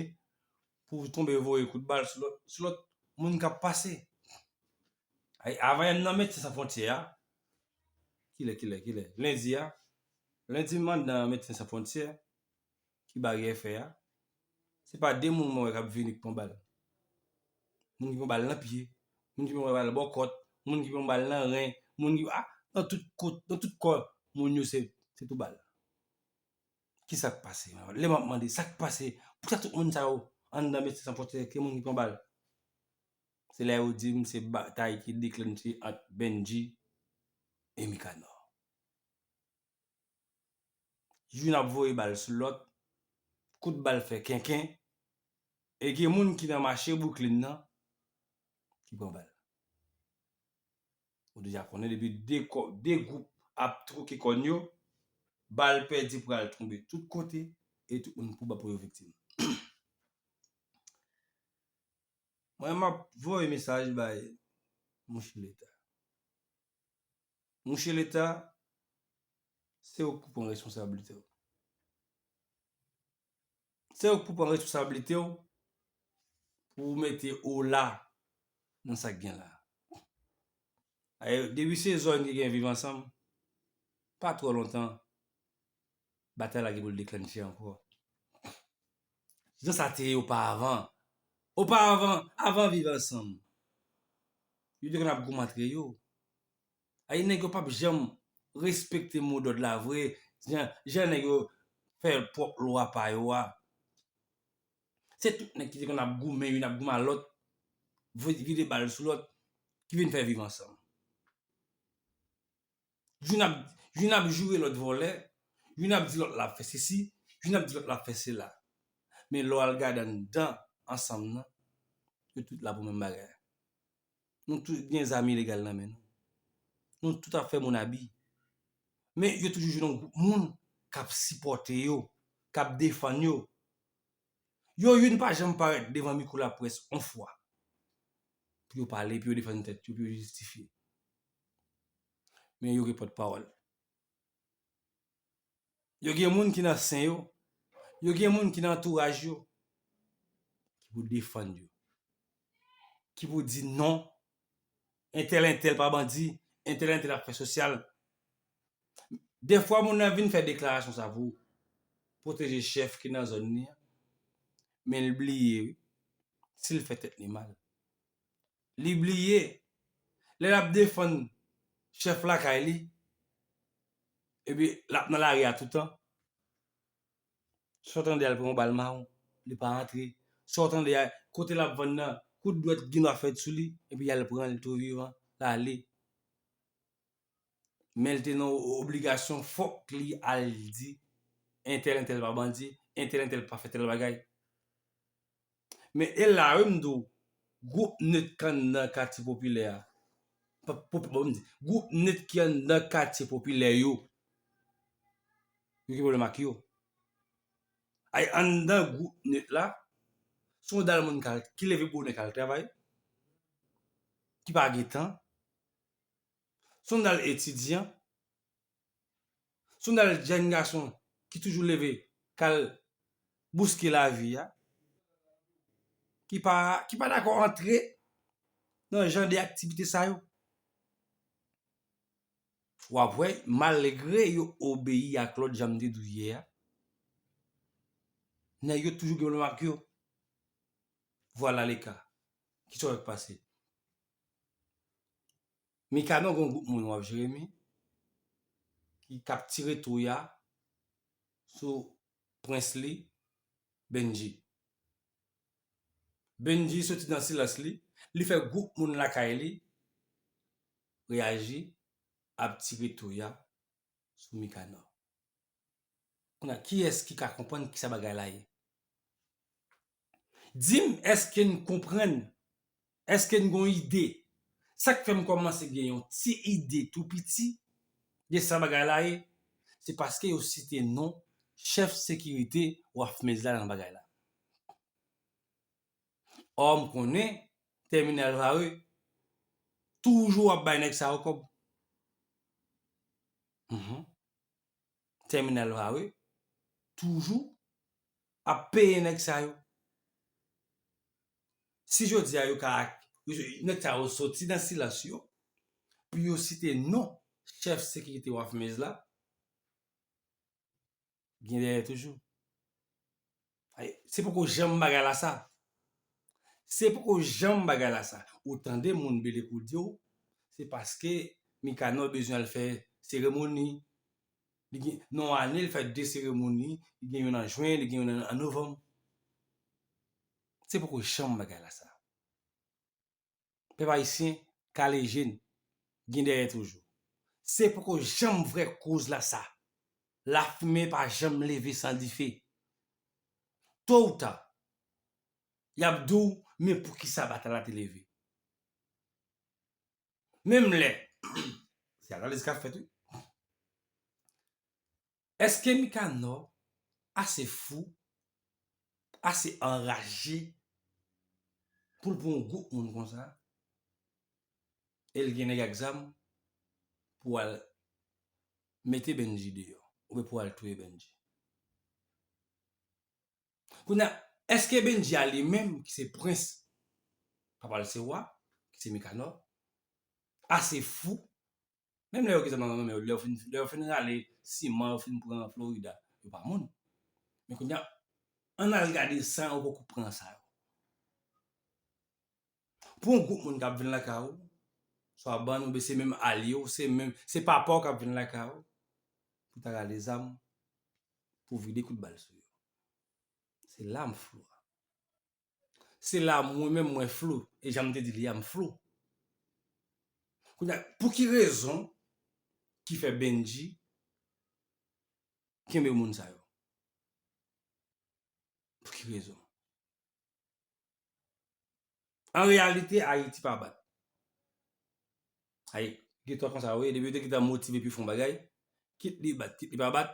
pou tonbe voye kout bal sou lòt, sou lòt moun k ap pase. Ay, avan yè m nan Medsen San Fwontyè a, kilè, kilè, kilè? Lendi a, lendi m anndan Medsen San Fwontyè, ki baryè fè a, se pa de moun mwen wè k ap vini k pran bal. Moun ki pran bal nan pye, moun ki pran bal bò kòt, moun ki pran bal nan ren, moun ki, ah, nan tout kot, nan tout kò moun yo se, se tou bal. Ki sa k pase? Lè m ap mande sa k pase, poukisa tout moun sa yo anndan Medsen San Fwontyè ke moun ki pran bal? Se lè yo di m se batay ki deklanche ant Bendji e Mikanò. Youn ap voye bal sou lòt, kout bal fè kenken, e gen moun ki nan mache Bouklin nan ki pran bal. Ou deja konnen depi de kò, de gwoup ap twoke kòn yo, bal pèdi pral tonbe tout kote, e tout moun pou ba pou yo viktim. Mwen, m ap voye mesaj bay mouche Leta. Mouche Leta, se ou k pou pran responsablite w. Se ou k pou pran responsablite w pou w mete ola nan sa k gen la. Ay, depi se zòn ki gen Viv Ansanm, pa twò lontan, batay la gen pou l deklanche ankò. Jan sa te ye oparavan. Oparavan, avan Viv Ansanm, yo te konn ap goumen antre yo. Ay, nèg yo p ap janm respekte modòd la vre, jan, jan nèg yo fè pwòp lwa pa yo a. Se tout nèg ki te konn ap goumen, youn ap goumen a lòt, vi-, vide bal sou lòt, ki vin fè viv ansanm. Youn ap, youn ap joure lòt vòlè, youn ap di lòt la ap fè sesi, youn ap di lòt la ap fè sela. Men lè w al gade anndan ansanm nan, yo tout la pou menm bagay. Nou tout gen zam ilegal nan men nou. Nou tout ap fè moun abi. Men yo toujou jwenn yon gwoup moun k ap sipòte yo, k ap defann yo. Yo youn pa janm parèt devan mikwo laprès yon fwa pou yo pale, pou yo defann tèt yo, pou yo jistifye. Men yo gen pòtpawòl. Yo gen moun ki nan sen yo, yo gen moun ki nan antouraj yo, ki pou defann yo, ki pou di non, entèl, entèl pa bandi, entèl, entèl ap fè sosyal. Dèfwa moun nan vin fè deklarasyon sa pou pwoteje chèf ki nan zòn li an, men l bliye wi, si l fè tèt li mal. Li bliye, lè l ap defann chèf lakay li, epi l ap nan lari a toutan. Sa w tande al pran yon bal mawon, li pa antre. Sa w tande a, kote l ap vann nan, kout dwèt gendwa fèt sou li, epi y al pran l tou vivan, l ale. Men l te nan obligasyon, fòk li al di, entèl, entèl pa bandi, entèl, entèl pa fè tèl bagay. Men e la wi m di w, gwoup net k anndan katye popilè a, pa, pop-, bon, m di, gwoup net ki anndan katye popilè yo, yo gen pwoblèm ak yo. Ay, anndan gwoup net la, se yon dal moun k al, ki leve bonè k al travay, ki pa gen tan, se yon dal etidyan, se yon dal jèn gason ki toujou leve k al bouske lavi a, ki pa, ki pa dakò antre nan jan de aktivite sa yo. W ap wè, malgre yo obeyi ak lòd jan m te di w yè a, nèg yo toujou gen pwoblèm ak yo. Vwala le ka. Kisa w wè k pase? Mikanò gen yon gwoup moun w ap Jeremi ki k ap tire touya sou prens li, Bendji. Bendji soti nan silans li, li fè gwoup moun lakay li reyaji, ap tire touya sou Mikanò. Kounye a, kiyès ki ka konprann kisa bagay la ye? Di m, èske n konprann? Èske n gon ide? Sa k fè m kòmanse gen yon ti ide tou piti de sa bagay la ye, se paske yo site non chèf sekirite Wafmez la nan bagay la. Ò, m konnen Tèminal Vare toujou ap bay nèg sa yo kòb. Mhm. Tèminal Vare toujou ap peye nèg sa yo. Si jodi a yo ka, nèg sa yo soti nan silans yo, pou yo site non chèf sekirite Wafmez la, gen dèyè toujou. Ay, se poko janm bagay la sa. Se poko janm bagay la sa. Ou tande moun Bele pou di w, se paske Mikanò bezwen al fè seremoni. Li gen, nan yon ane, li fè de seremoni, li gen youn an jen, li gen youn an, an novanm. Se poko janm bagay la sa. Pèp ayisyen, kale je n, gen dèyè toujou. Se poko janm vrè koz la sa. Lafimen pa janm leve san dife. To ou ta, y ap di w, men poukisa batay la te leve. Menm lè, se analiz k ap fèt, wi. Èske Mikanò ase fou, ase anraje pou l pran yon gwoup moun konsa, e l gen nèg ak zam pou al mete Bendji deyò, oubyen pou al touye Bendji? Kounye a, èske Bendji a li menm, ki se prens, papa l se wa, ki se Mikanò, ase fou, menm lè yo gen zam nan men yo, lè yo fin, lè yo fin rale siman, yo fin pran Florida, yo pa moun. Men kounye a, ann al gade san yo poko pran sa yo. Pou yon gwoup moun k ap vin lakay ou, swa bann oubyen se menm alye w, se menm, se papa w k ap vin lakay ou pou ta rale zam, pou vide kout bal sou yo. Se la m flou a. Se la mwen menm mwen flou, e jan m te di li a m flou. Kounye a, pou ki rezon ki fè Bendji kenbe moun sa yo? Pou ki rezon? An reyalite, Ayiti pa bat. Ay, gen tan konsa, wi, depi yo te gentan motive pou fè yon bagay, kit li bat, kit li pa bat,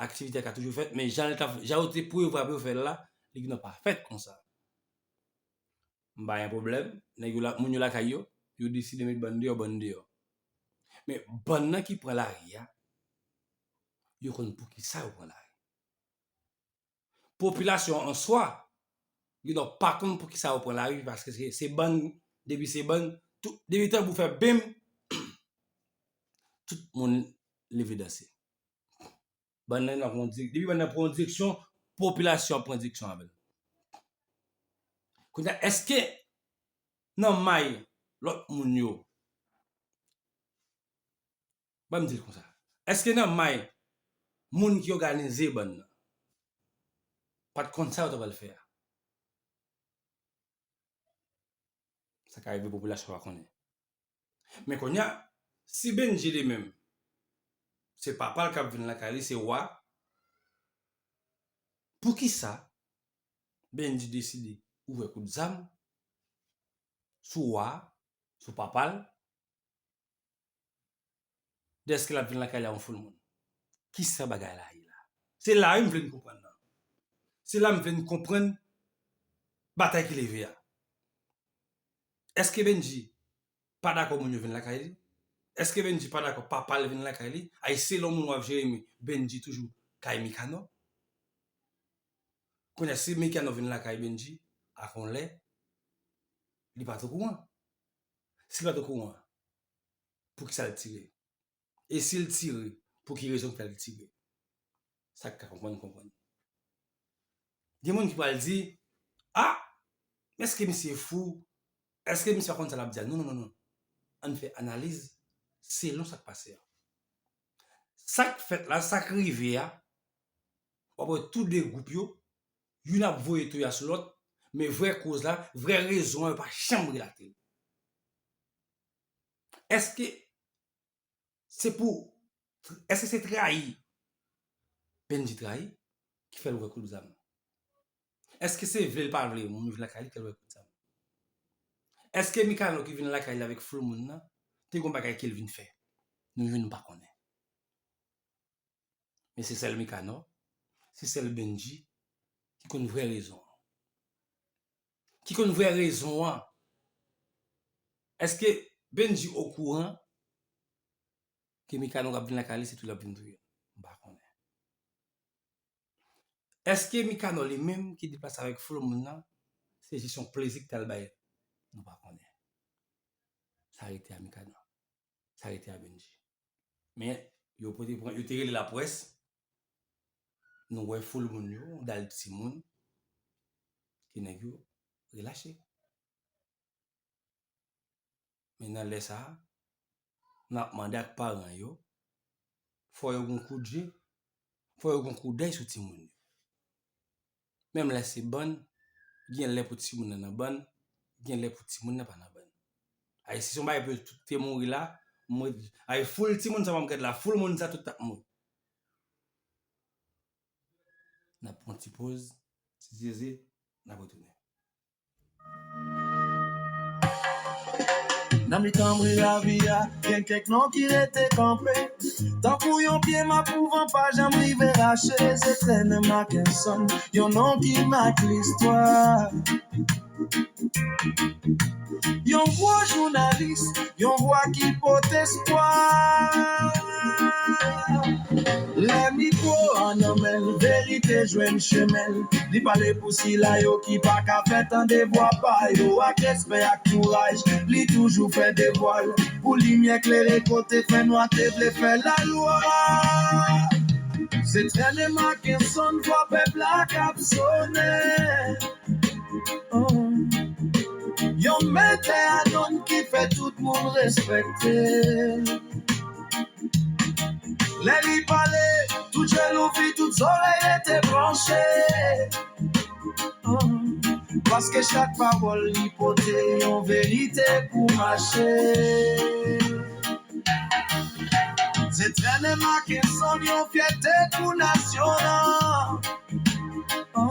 aktivite a ka toujou fèt, men jan l ta, jan yo te prevwa pou yo fè l la, li gentan pa fèt konsa. M pa gen pwoblèm, nèg yo la, moun yo lakay yo, yo deside met bann deyò, bann deyò. Men bann nan ki pran lari a, yo konn poukisa yo pran lari. Popilasyon an swa, yo donk pa konn poukisa yo pran lari, paske se, se bann, depi se bann, tout, depi tanbou fè bim, tout moun leve danse. Bann nan pran yon direk-, depi bann nan pran yon direksyon, popilasyon ap pran direksyon avè l. Kounye a, èske nan may lòt moun yo, ban m di l konsa, èske nan may moun ki òganize bann nan pa t konn sa yo ta pral fè a? Sa ka rive popilasyon pa konnen. Men kounye a, si Bendji li menm, se papa l k ap vin lakay li, se wa, poukisa Bendji deside ouvè kout zam sou wa, sou papa l, dèske l ap vin lakay li a yon foul moun? Kisa bagay la ye la? Se la wi m vle n konprann nan. Se la m vle n konprann batay ki leve a. Èske Bendji pa dakò moun yo vin lakay li? Èske Bendji pa dakò papa l vin lakay li? Ay, selon moun w ap jere, men Bendji toujou kay Mikanò. Kounye a, si Mikanò vin lakay Bendji, ak yon lè, li pa t okouran. Si l pa t okouran, poukisa l tire? E si l tire, pou ki rezon k fè l tire? Sa k ka konprann, konprann. Gen moun ki pral di, a, men èske misye fou? Èske misye pa konn sa l ap di a? Non, non, non, non. Ann fè analiz selon sa k pase a. Sa k fèt la, sa k rive a, w ap wè tou de gwoup yo, youn ap voye toya sou lòt, men vrè koz la, vrè rezon an, yo pa janm relate l. Èske se pou, èske se trayi Bendji trayi ki fè l ouvè kout zam? Èske se vle l pa vle moun vin lakay li fè l ouvè kout zam? Èske Mikanò ki vin lakay li avèk foul moun nan te gen yon bagay ke l vin fè? Nou youn pa konnen. Men se sèl Mikanò, se sèl Bendji ki konn vrè rezon an. Ki konn vrè rezon an. Èske Bendji okouran ke Mikanò k ap vin lakay li, se tou l ap vin touye l? M pa konnen. Èske Mikanò li menm ki deplase avèk foul moun nan, se jis yon plezi k t al bay? Nou pa konnen. Sa rete a Mikanò. Sa rete a Bendji. Men, yo pote pran, yo te rele laprès. Nou wè foul moun yo, dal timoun, ke nèg yo relache. Men nan lè sa a, n ap mande ak paran yo, fò yo gen kout je, fò yo gen koudèy sou timoun yo. Menm lè se bann, gen lè pou timoun nan nan bann, gen lè pou timoun nan pa nan bann. Ay, si se yon bagay pou yo tout te mouri la, mwen, ay, foul timoun sa m ap gad la, foul moun sa tout t ap mouri. N ap pran ti poz, ti zeze, n ap retounen. Nan mitan bri lavi a, gen kèk non ki rete kanpe. Tankou yon pye map pouvan pa janm rive rache. Se Trennen Mackenson, yon non ki mak listwa. Yon gwo jounalis, yon vwa ki pote espwa. Lè mikwo an nan men l, verite jwenn chemen l. Li pale pou sila yo ki pa ka fè tande vwa pa yo. Ak respè, ak kouraj, li toujou fè devwa l. Pou limyè klere kote fènwa te vle fè lalwa. Se Trennen Mackenson, vwa pèp la k ap sonnen. Oh. Yon metè a nonm ki fè tout moun respekte l. Lè li pale, tout je louvri, tout zòrèy rete branche. Oh. Paske chak pawòl li pote yon verite pou mache. Zetrène Mackenson, yon fyète pou nasyon an. Oh.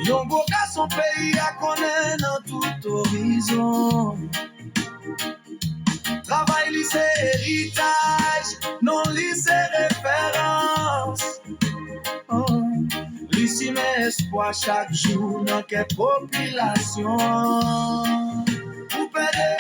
Yon gwo gason peyi a konnen nan tout orizon. Travay li se eritaj, non li se referans. Oh. Li simen espwa chak jou nan kè popilasyon. Pou pede,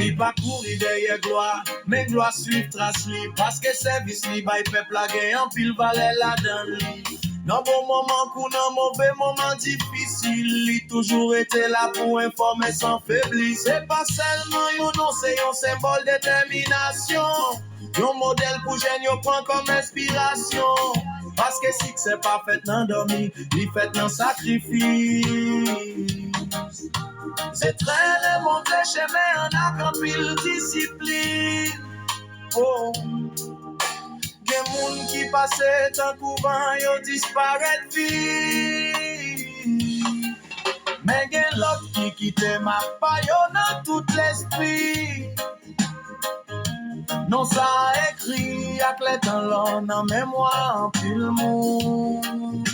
li pa kouri dèyè glwa, men glwa swiv tras li, paske sèvis li bay pèp la gen anpil valè ladan li. Nan bon moman kou nan move moman difisil, li toujou rete la pou enfòme san febli. Se pa sèlman yon non, se yon senbòl detèminasyon. Yon modèl pou jèn yo pran kòm enspirasyon. Paske siksè pa fèt nan dòmi, li fèt nan sakrifis. Zetrène montre chemen an ak anpil disiplin. Oh. Gen moun ki pase tankou van, yo disparèt vit. Men gen lòt ki kite mak pa yo nan tout lespri. Non sa a ekri ak lèt an lò nan memwa anpil moun.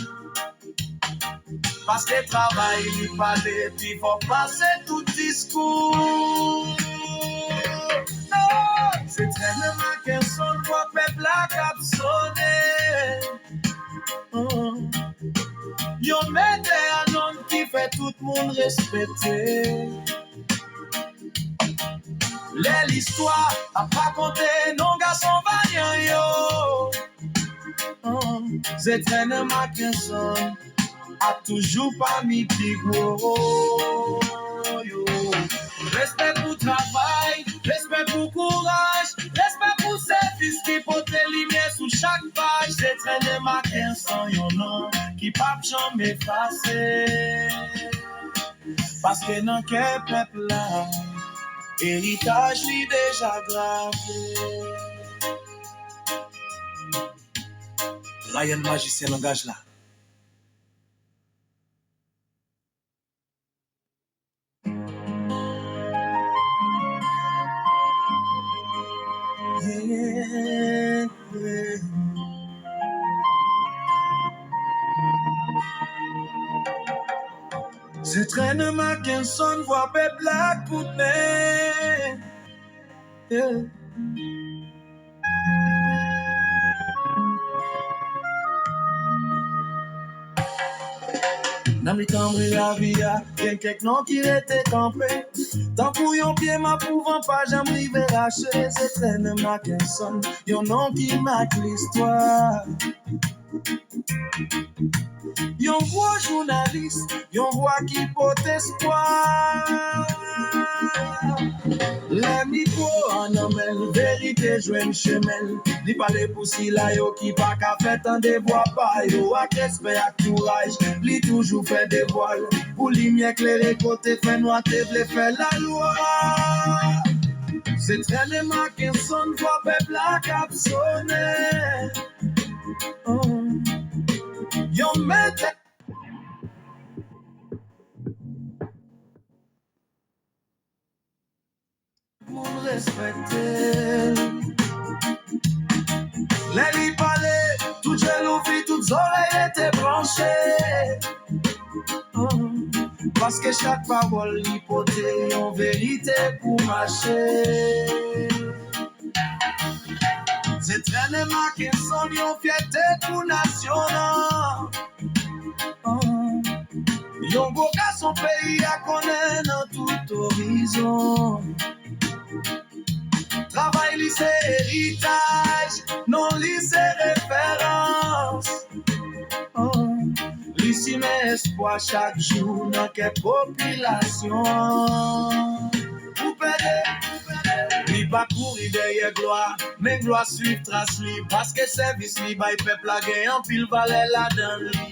Paske travay li pale pi fò pase tout diskou. Oh, Zetrène Mackenson, vwa pèp la k ap sonnen. Oh. Yon metè a nonm ki fè tout moun respekte. Lè listwa ap rakonte non gason valyan yo. Oh, Zetrène Mackenson ap toujou pami pi gwo yo. Respè pou travay, respè pou kouraj, respè pou sèvis ki pote limyè sou chak paj. Zetrène Mackenson, yon non ki p ap janm efase. Paske nan kè pèp la, eritaj li deja grave. Ryan Majisyen langaj la. Zetrène Mackenson, vwa pèp la konnen. Yeah. Nan mitan bri lavi a, gen kèk non ki rete kanpe. Tankou yon pye map pou van pa janm rive rache. Zetrène Mackenson, yon non ki mak listwa. Yon gwo jounalis, yon vwa ki pote espwa. Lè mikwo an nan men l, verite jwenn chemen l. Li pale pou sila yo ki pa ka fè tande vwa pa yo. Ak respè, ak kouraj, li toujou fè devwa l. Pou limyè klere kote fènwa te vle fè lalwa. Zetrène Mackenson, vwa pèp la k ap sonnen. Oh. Yon metè. Moun respekte l. Lè li pale, tout je louvri, tout zòrèy rete branche. Oh. Paske chak pawòl li pote yon verite pou mache. Zetrène Mackenson, yon fyète pou nasyon an. Oh. Yon gwo gason peyi a konnen nan tout orizon. Travay li se eritaj, non li se referans. Oh. Li simen espwa chak jou nan kè popilasyon. Pou pede, li pa kouri dèyè glwa, men glwa swiv tras li, paske sèvis li bay pèp la gen anpil valè ladan li.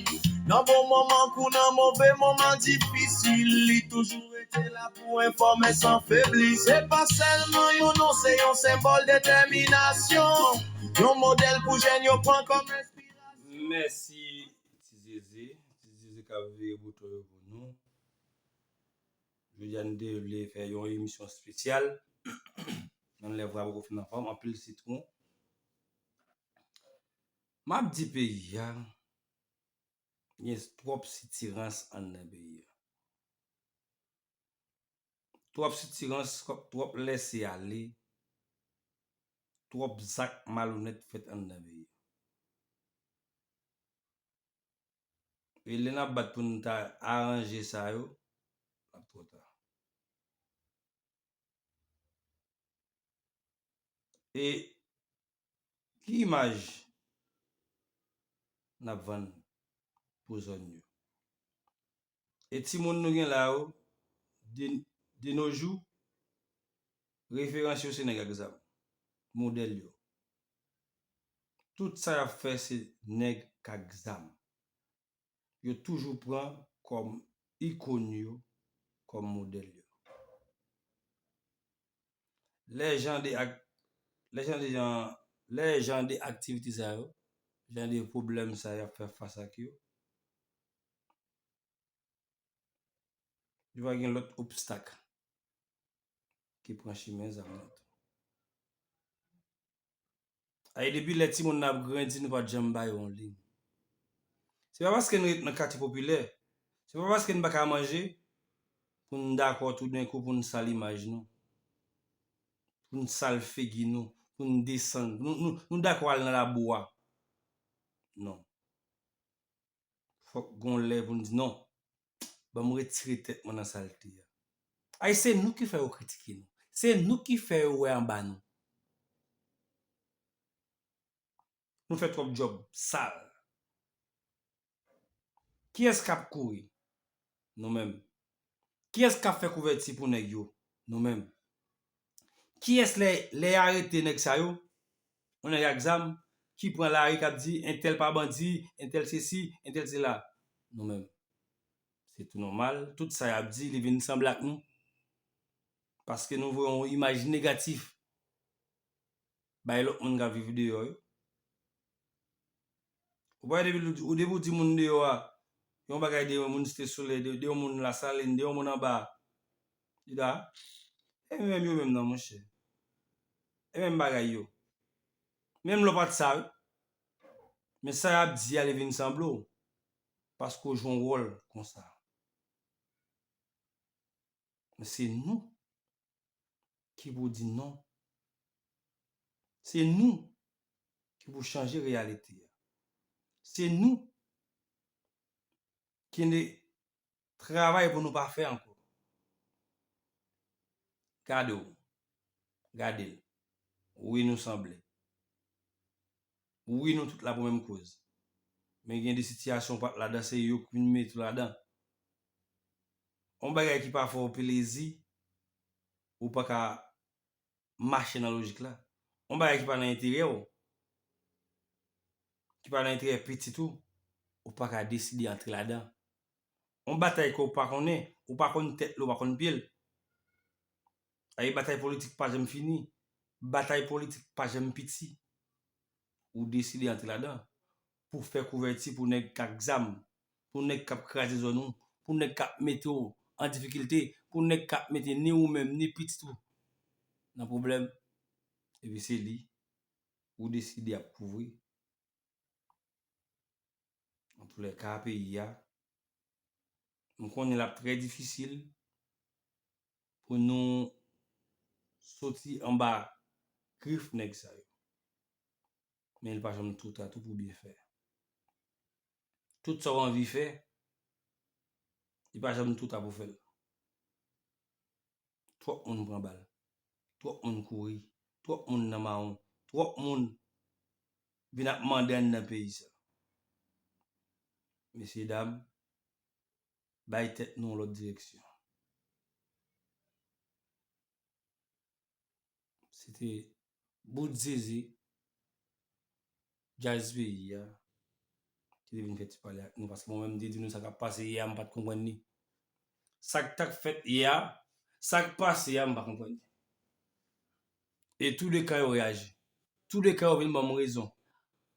Nan bon moman kou nan move moman difisil, li toujou rete la pou enfòme san febli. Se pa sèlman yon non, se yon senbòl detèminasyon. Yon modèl pou jèn yo pran kòm enspirasyon. Mèsi, Ti Zeze. Ti Zeze k ap veye bouton yo pou nou. Jodi a, nou te vle fè yon emisyon espesyal. Nan lè vwa poko fin anfòm, anpil sitwon. M ap di peyi a, gen twòp sitirans anndan peyi a. Twòp sitirans, twòp lèse ale, twòp zak malonèt fèt anndan peyi a. E lè n ap bat pou n ta aranje sa yo, l ap twò ta. E ki imaj n ap vann pou zòn yo? E timoun nou gen la yo, de, de nos jours, referans yo se nèg ak zam, modèl yo. Tout sa y ap fè se nèg k ak zam. Yo toujou pran kòm ikòn yo, kòm modèl yo. Lè jan de ak, lè jan de jan, lè jan de aktivite sa yo, jan de pwoblèm sa y ap fè fas ak yo, yo pa gen lòt obstak ki pran chimen zam nan tou. Ay, depi lè timoun nan ap grandi, nou pa t janm ba yo yon liy. Se pa paske n ret nan katye popilè, se pa paske n pa ka manje, pou n dakò toudenkou pou n sal imaj nou, pou n sal figi nou, pou n desann, nou, nou, nou dakò al nan labou a. Non. Fòk gon lè pou n di non. Ban m retire tèt mwen nan salte a. Ay, se nou ki fè yo kritike nou. Se nou ki fè yo wè anba nou. Nou fè twòp djòb sal. Kiyès k ap kouri? Nou menm. Kiyès k ap fè kouvèti pou nèg yo? Nou menm. Kiyès lè, lè y arete nèg sa yo, yon nèg ak zam, ki pran lari k ap di entèl pa bandi, entèl sesi, entèl sela? Nou menm. Se tou nòmal, tout sa y ap di, li vin sanble ak nou. Paske nou voye yon imaj negatif bay lòt moun k ap viv deyò yo. Ou pa wè depi ou, depi ou di moun deyò a, yon bagay de yon moun Site Solèy, de, de yon moun Lasalin, de yon moun anba, li ta, e menm yo menm nan, monchè. E menm bagay yo. Menm lè w pa t sa, wi. Men sa y ap di a, li vin sanble w. Paske w jwe yon wòl konsa. Men se nou ki pou di non. Se nou ki pou chanje reyalite a. Se nou ki gen travay pou nou pa fè ankò. Gade w. Gade l. Wi, nou sanble. Wi, nou tout la pou menm koz. Men gen de sitiyasyon w pa t ladan, se yo ki vin mete w ladan. Yon bagay ki pa fè w plezi, ou pa ka mache nan lojik la. Yon bagay ki pa nan enterè w, ki pa nan enterè pitit ou, ou pa ka deside antre ladan. Yon batay ke w pa konnen, ou pa konn tèt li, ou pa konn pye l. Ay, batay politik pa janm fini. Batay politik pa janm piti. Ou deside antre ladan pou fè kouvèti pou nèg k ak zam, pou nèg k ap kraze zòn ou, pou nèg k ap mete w an difikilte, pou nèg k ap mete ni ou menm, ni pitit ou nan pwoblèm. Epi se li ou deside ap kouvri. Antoulèka, peyi a, m konnen l ap trè difisil pou nou soti anba grif nèg sa yo. Men li pa janm twò ta tou pou byen fè. Tout sa w anvi fè, li pa janm twò ta pou fè l. Twòp moun pran bal. Twòp moun kouri. Twòp moun nan mawon. Twòp moun vin ap mande anndan peyi sa. Mesye dam, bay tèt nou yon lòt direksyon. Se te bout zeze, djaz peyi a. Te vin fè ti pale ak nou, paske mwen menm, m te di nou sa k ap pase yè a, m pa t konprann li. Sa k t ap fèt yè a, sa k pase a, m pa konprann li. E tou de ka yo reyaji. Tou de ka yo vin ban m rezon.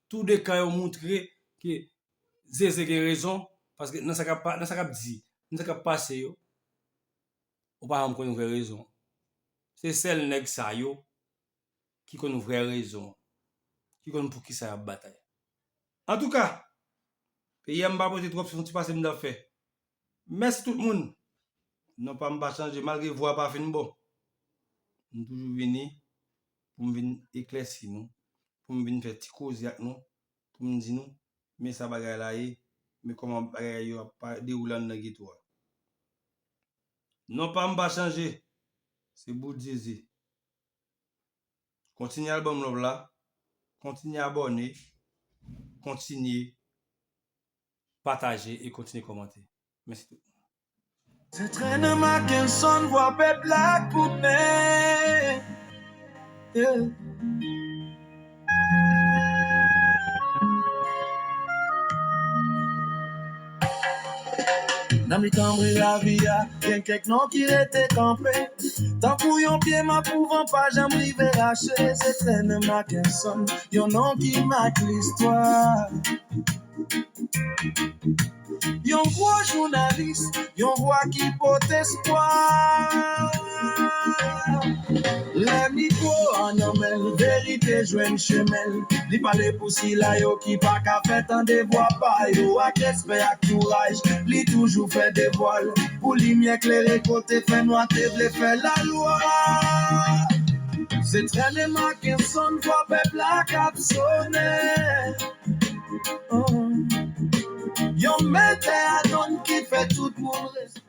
Tou de ka yo moutre ke Zeze gen rezon, paske nan sa k ap pa-, nan sa k ap di, nan sa k ap pase yo, ou pa janm konn vrè rezon. Se sèl nèg sa yo ki konn vrè rezon, ki konn poukisa y ap batay. Antouka, peyi a m pa pote twòp, se yon ti pase m t ap fè. Mèsi tout moun. Non pa m pa chanje, malgre vwa pa fin bon. M toujou vini pou m vin eklèsi nou, pou m vin fè ti koze ak nou, pou m di nou, men sa bagay la ye, men kòman bagay yo ap pa dewoule anndan geto a. Non pa m pa chanje, se Bout Zeze. Kontinye al ban m love la, kontinye abòne, kontinye pataje e kontinye kòmante. Mèsi tout. Se Trennen Mackenson, vwa pèp la k pou men. Yeah. Nan mitan bri lavi a, gen kèk non ki rete kanpe. Tankou yon pye map ouvan pa janm rive rache. Se Trennen Mackenson, yon non ki make listwa. Yon gwo jounalis, yon vwa ki pote espwa. Lè mikwo an nan men l, verite jwenn chemen l. Li pale pou sila yo ki pa ka fè tande vwa pa yo. Ak respè ak kouraj, li toujou fè devwa l. Pou limyè klere kote fènwa te vle fè lalwa. Se Trennen Mackenson, vwa pèp la k ap sonnen. Oh. Yon metè a donn ki fè tout moun respè.